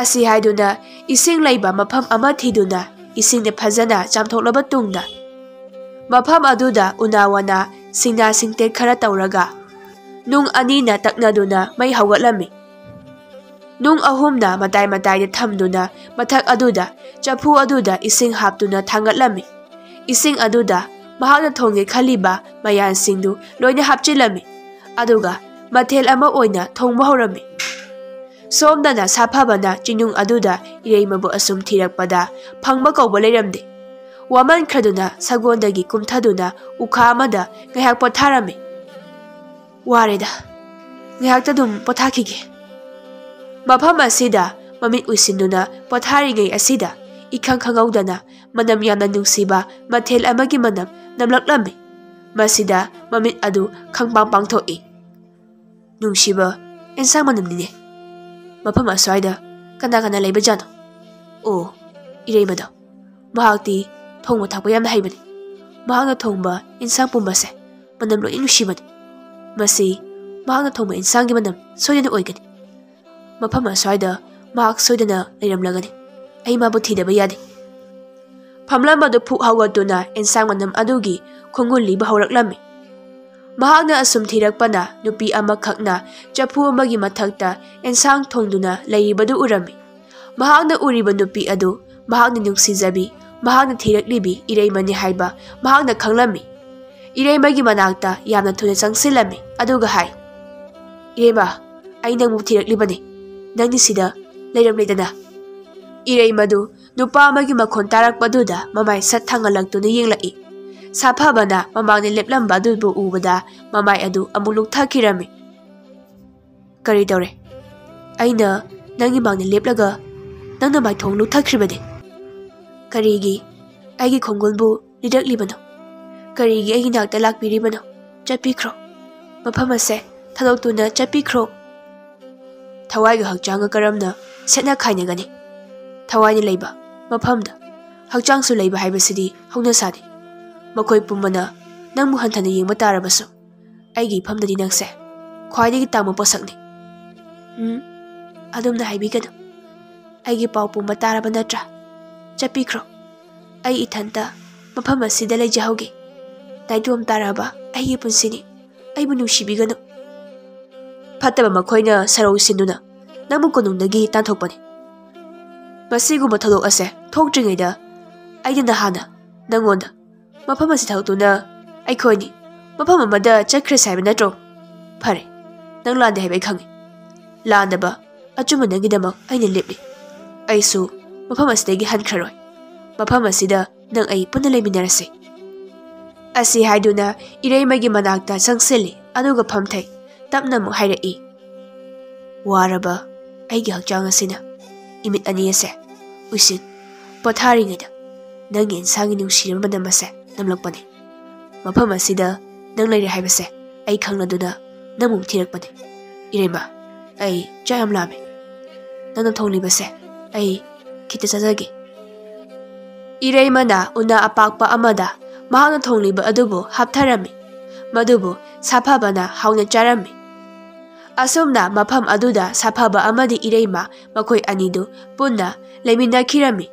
ꯑꯁꯤ ꯍꯥꯏꯗꯨꯅ ꯏꯁꯤꯡ ꯂꯩꯕ ꯃꯐꯝ ꯑꯃ ꯊꯤꯗꯨꯅ ꯏꯁꯤꯡꯗ ꯐꯖꯅ ꯆꯥꯝꯊꯣꯛꯂꯕ ꯇꯨꯡꯗ ꯃꯐꯝ ꯑꯗꯨꯗ ꯎꯅꯥ ꯋꯥꯅꯥ ꯁꯤꯡꯅꯥ ꯁꯤꯡꯇꯦꯛ ꯈꯔ ꯇꯧꯔꯒ ꯅꯨꯡ ꯑꯅꯤꯅ ꯇꯛꯅꯗꯨꯅ ꯃꯩ ꯍꯧꯒꯠꯂꯝꯃꯤ꯫ ꯅꯨꯡ ꯑꯍꯨꯝꯅ ꯃꯇꯥꯏ ꯃꯇꯥꯏꯗ ꯊꯝꯗꯨꯅ ꯃꯊꯛ ꯑꯗꯨꯗ ꯆꯐꯨ ꯑꯗꯨꯗ ꯏꯁꯤꯡ ꯍꯥꯞꯇꯨꯅ ꯊꯥꯡꯒꯠꯂꯝꯃꯤ꯫ ꯏꯁꯤꯡ ꯑꯗꯨꯗ ꯃꯍꯥꯛꯅ ꯊꯣꯡꯒꯦ ꯈꯜꯂꯤꯕ ꯃꯌꯥꯟꯁꯤꯡꯗꯨ ꯂꯣꯏꯅ ꯍꯥꯞꯆꯤꯜꯂꯝꯃꯤ꯫ ꯑꯗꯨꯒ ꯃꯊꯦꯜ ꯑꯃ ꯑꯣꯏꯅ ꯊꯣꯡꯕ ꯍꯧꯔꯝꯃꯤ꯫ ꯁꯣꯝꯗꯅ ꯁꯥꯐꯕꯅ ꯆꯤꯡꯅꯨꯡ ꯑꯗꯨꯗ ꯏꯔꯩꯃꯕꯨ ꯑꯁꯨꯝ ꯊꯤꯔꯛꯄꯗ ꯐꯪꯕ ꯀꯧꯕ ꯂꯩꯔꯝꯗꯦ꯫ ꯋꯥꯃꯟꯈ꯭ꯔꯗꯨꯅ ꯁꯒꯣꯜꯗꯒꯤ ꯀꯨꯝꯊꯗꯨꯅ ꯎꯈꯥ ꯑꯃꯗ ꯉꯥꯏꯍꯥꯛ ꯄꯣꯊꯥꯔꯝꯃꯤ꯫ "ꯋꯥꯔꯦꯗ, ꯉꯥꯏꯍꯥꯛꯇ ꯑꯗꯨꯝ ꯄꯣꯊꯥꯈꯤꯒꯦ"꯫ ꯃꯐꯝ ꯑꯁꯤꯗ ꯃꯃꯤꯠ ꯎꯏꯁꯤꯟꯗꯨꯅ ꯄꯣꯊꯥꯔꯤꯉꯩ ꯑꯁꯤꯗ ꯏꯈꯪ ꯈꯪꯍꯧꯗꯅ ꯃꯅꯝ ꯌꯥꯝꯅ ꯅꯨꯡꯁꯤꯕ ꯃꯊꯦꯜ ꯑꯃꯒꯤ ꯃꯅꯝ ꯅꯝꯂꯛꯂꯝꯃꯤ꯫ ꯃꯁꯤꯗ ꯃꯃꯤꯠ ꯑꯗꯨ ꯈꯪꯄꯥꯡ ꯄꯥꯡꯊꯣꯛꯏ꯫ "ꯅꯨꯡꯁꯤꯕ ꯑꯦꯟꯁꯥꯡ ꯃꯅꯝꯅꯤꯅꯦ꯫ ꯃꯐꯝ ꯑꯁ꯭ꯋꯥꯏꯗ ꯀꯅꯥ ꯀꯅꯥ ꯂꯩꯕꯖꯥꯠꯅꯣ? ꯑꯣ, ꯏꯔꯩꯃꯗꯣ꯫ ꯃꯍꯥꯛꯇꯤ ꯊꯣꯡꯕ ꯊꯥꯛꯄ ꯌꯥꯝꯅ ꯍꯩꯕꯅꯤ꯫ ꯃꯍꯥꯛꯅ ꯊꯣꯡꯕ ꯏꯟꯁꯥꯡ ꯄꯨꯝꯕꯁꯦ ꯃꯅꯝ ꯂꯣꯏꯅ ꯅꯨꯡꯁꯤꯕꯅꯤ꯫ ꯃꯁꯤ ꯃꯍꯥꯛꯅ ꯊꯣꯡꯕ ꯏꯟꯁꯥꯡꯒꯤ ꯃꯅꯝ ꯁꯣꯏꯗꯅ ꯑꯣꯏꯒꯅꯤ꯫ ꯃꯐꯝ ꯑꯁ꯭ꯋꯥꯏꯗ ꯃꯍꯥꯛ ꯁꯣꯏꯗꯅ ꯂꯩꯔꯝꯂꯒꯅꯤ꯫ ꯑꯩ ꯃꯥꯕꯨ ꯊꯤꯗꯕ ꯌꯥꯗꯦ"꯫ ꯐꯝꯂꯝꯕꯗꯨ ꯐꯨꯛ ꯍꯧꯒꯠꯇꯨꯅ ꯑꯦꯟꯁꯥꯡ ꯃꯅꯝ ꯑꯗꯨꯒꯤ ꯈꯣꯡꯒꯨꯜ ꯂꯤꯕ ꯍꯧꯔꯛꯂꯝꯃꯤ꯫ ꯃꯍꯥꯛꯅ ꯑꯁꯨꯝ ꯊꯤꯔꯛꯄꯅ ꯅꯨꯄꯤ ꯑꯃꯈꯛꯅ ꯆꯐꯨ ꯑꯃꯒꯤ ꯃꯊꯛꯇ ꯑꯦꯟꯁꯥꯡ ꯊꯣꯡꯗꯨꯅ ꯂꯩꯔꯤꯕꯗꯨ ꯎꯔꯝꯃꯤ꯫ ꯃꯍꯥꯛꯅ ꯎꯔꯤꯕ ꯅꯨꯄꯤ ꯑꯗꯨ ꯃꯍꯥꯛꯅ ꯅꯨꯡꯁꯤꯖꯕꯤ, ꯃꯍꯥꯛꯅ ꯊꯤꯔꯛꯂꯤꯕꯤ ꯏꯔꯩꯃꯅꯤ ꯍꯥꯏꯕ ꯃꯍꯥꯛꯅ ꯈꯪꯂꯝꯃꯤ꯫ ꯏꯔꯩꯃꯒꯤ ꯃꯅꯥꯛꯇ ꯌꯥꯝꯅ ꯊꯨꯅ ꯆꯪꯁꯤꯜꯂꯝꯃꯤ, ꯑꯗꯨꯒ ꯍꯥꯏ, "ꯏꯔꯩꯃ, ꯑꯩ ꯅꯪꯕꯨ ꯊꯤꯔꯛꯂꯤꯕꯅꯤ꯫ ꯅꯪꯗꯤ ꯁꯤꯗ ꯂꯩꯔꯝꯂꯦꯗꯅ?" ꯏꯔꯩꯃꯗꯨ ꯅꯨꯄꯥ ꯑꯃꯒꯤ ꯃꯈꯣꯟ ꯇꯥꯔꯛꯄꯗꯨꯗ ꯃꯃꯥꯏ ꯁꯠ ꯊꯥꯡꯒꯠꯂꯛꯇꯨꯅ ꯌꯦꯡꯂꯛꯏ꯫ ꯁꯥꯐꯕꯅ ꯃꯃꯥꯡꯗ ꯂꯦꯞꯂꯝꯕ ꯑꯗꯨꯕꯨ ꯎꯕꯗ ꯃꯃꯥꯏ ꯑꯗꯨ ꯑꯃꯨꯛ ꯂꯨꯛꯊꯈꯤꯔꯝꯃꯤ꯫ "ꯀꯔꯤ ꯇꯧꯔꯦ?" "ꯑꯩꯅ ꯅꯪꯒꯤ ꯃꯥꯡꯗ ꯂꯦꯞꯂꯒ ꯅꯪꯅ ꯃꯥꯏꯊꯣꯡ ꯂꯨꯛꯊꯈ꯭ꯔꯤꯕꯅꯤ꯫ ꯀꯔꯤꯒꯤ ꯑꯩꯒꯤ ꯈꯣꯡꯒꯨꯜꯕꯨ ꯂꯤꯔꯛꯂꯤꯕꯅꯣ? ꯀꯔꯤꯒꯤ ꯑꯩꯒꯤ ꯅꯥꯛꯇ ꯂꯥꯛꯄꯤꯔꯤꯕꯅꯣ? ꯆꯠꯄꯤꯈ꯭ꯔꯣ꯫ ꯃꯐꯝ ꯑꯁꯦ ꯊꯥꯗꯣꯛꯇꯨꯅ ꯆꯠꯄꯤꯈ꯭ꯔꯣ꯫" ꯊꯋꯥꯏꯒ ꯍꯛꯆꯥꯡꯒ ꯀꯔꯝꯅ ꯁꯦꯠꯅ ꯈꯥꯏꯅꯒꯅꯤ? ꯊꯋꯥꯏꯅ ꯂꯩꯕ ꯃꯐꯝꯗ ꯍꯛꯆꯥꯡꯁꯨ ꯂꯩꯕ ꯍꯥꯏꯕꯁꯤꯗꯤ ꯍꯧꯅꯁꯥꯅꯤ꯫ ꯃꯈꯣꯏ ꯄꯨꯝꯕꯅ ꯅꯪꯕꯨ ꯍꯟꯊꯅ ꯌꯦꯡꯕ ꯇꯥꯔꯕꯁꯨ, ꯑꯩꯒꯤ ꯏꯐꯝꯗꯗꯤ ꯅꯪꯁꯦ ꯈ꯭ꯋꯥꯏꯗꯒꯤ ꯇꯥꯡꯕ ꯄꯣꯠꯁꯛꯅꯤ꯫ ꯎꯝ, ꯑꯗꯨꯝꯅ ꯍꯥꯏꯕꯤꯒꯅꯨ꯫ ꯑꯩꯒꯤ ꯄꯥꯎ ꯄꯨꯝꯕ ꯇꯥꯔꯕ ꯅꯠꯇ꯭ꯔꯥ? ꯆꯠꯄꯤꯈ꯭ꯔꯣ꯫ ꯑꯩ ꯏꯊꯟꯇ ꯃꯐꯝ ꯑꯁꯤꯗ ꯂꯩꯖꯍꯧꯒꯦ꯫ ꯅꯥꯏꯇꯣꯝ ꯇꯥꯔꯕ ꯑꯩꯒꯤ ꯄꯨꯟꯁꯤꯅꯤ꯫ ꯑꯩꯕꯨ ꯅꯨꯡꯁꯤꯕꯤꯒꯅꯨ꯫ ꯐꯠꯇꯕ ꯃꯈꯣꯏꯅ ꯁꯔꯧ ꯁꯤꯟꯗꯨꯅ ꯅꯪꯕꯨ ꯀꯣꯅꯨꯡꯗꯒꯤ ꯇꯥꯟꯊꯣꯛꯄꯅꯤ꯫ ꯃꯁꯤꯒꯨꯝꯕ ꯊꯧꯗꯣꯛ ꯑꯁꯦ ꯊꯣꯛꯇ꯭ꯔꯤꯉꯩꯗ ꯑꯩꯅ ꯅꯍꯥꯟꯅ ꯅꯪꯉꯣꯟꯗ ꯃꯐꯝ ꯑꯁꯤ ꯊꯥꯗꯣꯛꯇꯨꯅ ꯑꯩꯈꯣꯏꯅꯤ ꯃꯐꯝ ꯑꯃꯗ ꯆꯠꯈ꯭ꯔꯁꯤ ꯍꯥꯏꯕ ꯅꯠꯇ꯭ꯔꯣ? ꯐꯔꯦ, ꯅꯪ ꯂꯥꯟꯗꯦ ꯍꯥꯏꯕ ꯑꯩ ꯈꯪꯉꯤ꯫ ꯂꯥꯟꯗꯕ, ꯑꯆꯨꯝꯕ ꯅꯪꯒꯤꯗꯃꯛ ꯑꯩꯅ ꯂꯦꯞꯂꯤ꯫ ꯑꯩꯁꯨ ꯃꯐꯝ ꯑꯁꯤꯗꯒꯤ ꯍꯟꯈ꯭ꯔꯔꯣꯏ꯫ ꯃꯐꯝ ꯑꯁꯤꯗ ꯅꯪ ꯑꯩ ꯄꯨꯟꯅ ꯂꯩꯃꯤꯟꯅꯔꯁꯤ꯫ ꯑꯁꯤ ꯍꯥꯏꯗꯨꯅ ꯏꯔꯩꯃꯒꯤ ꯃꯅꯥꯛꯇ ꯆꯪꯁꯤꯜꯂꯤ, ꯑꯗꯨꯒ ꯐꯝꯊꯩ꯫ ꯇꯞꯅ ꯑꯃꯨꯛ ꯍꯥꯏꯔꯛꯏ, "ꯋꯥꯔꯕ ꯑꯩꯒꯤ ꯍꯛꯆꯥꯡ ꯑꯁꯤꯅ ꯏꯃꯤꯠ ꯑꯅꯤ ꯑꯁꯦ ꯎꯏꯁꯤꯟ ꯄꯣꯊꯥꯔꯤꯉꯩꯗ ꯅꯪꯒꯤ ꯏꯟꯁꯥꯡꯒꯤ ꯅꯨꯡꯁꯤꯔꯕ ꯃꯅꯝ ꯑꯁꯦ ꯅꯝꯂꯛꯄꯅꯤ꯫ ꯃꯐꯝ ꯑꯁꯤꯗ ꯅꯪ ꯂꯩꯔꯦ ꯍꯥꯏꯕꯁꯦ ꯑꯩ ꯈꯪꯂꯗꯨꯅ ꯅꯪꯕꯨ ꯊꯤꯔꯛꯄꯅꯤ꯫ ꯏꯔꯩꯃ, ꯑꯩ ꯆꯥꯛ ꯌꯥꯝ ꯂꯥꯝꯃꯤ꯫ ꯅꯪꯅ ꯊꯣꯡꯂꯤꯕꯁꯦ ꯑꯩ ꯈꯤꯇ ꯆꯥꯖꯒꯦ꯫" ꯏꯔꯩꯃꯅ ꯎꯅꯥ ꯑꯄꯥꯛꯄ ꯑꯃꯗ ꯃꯍꯥꯛꯅ ꯊꯣꯡꯂꯤꯕ ꯑꯗꯨꯕꯨ ꯍꯥꯞꯊꯔꯝꯃꯤ꯫ ꯃꯗꯨꯕꯨ ꯁꯥꯐꯕꯅ ꯍꯥꯎꯅ ꯆꯥꯔꯝꯃꯤ꯫ ꯑꯁꯨꯝꯅ ꯃꯐꯝ ꯑꯗꯨꯗ ꯁꯥꯐꯕ ꯑꯃꯗꯤ ꯏꯔꯩꯃ ꯃꯈꯣꯏ ꯑꯅꯤꯗꯨ ꯄꯨꯟꯅ ꯂꯩꯃꯤꯟꯅꯈꯤꯔꯝꯃꯤ꯫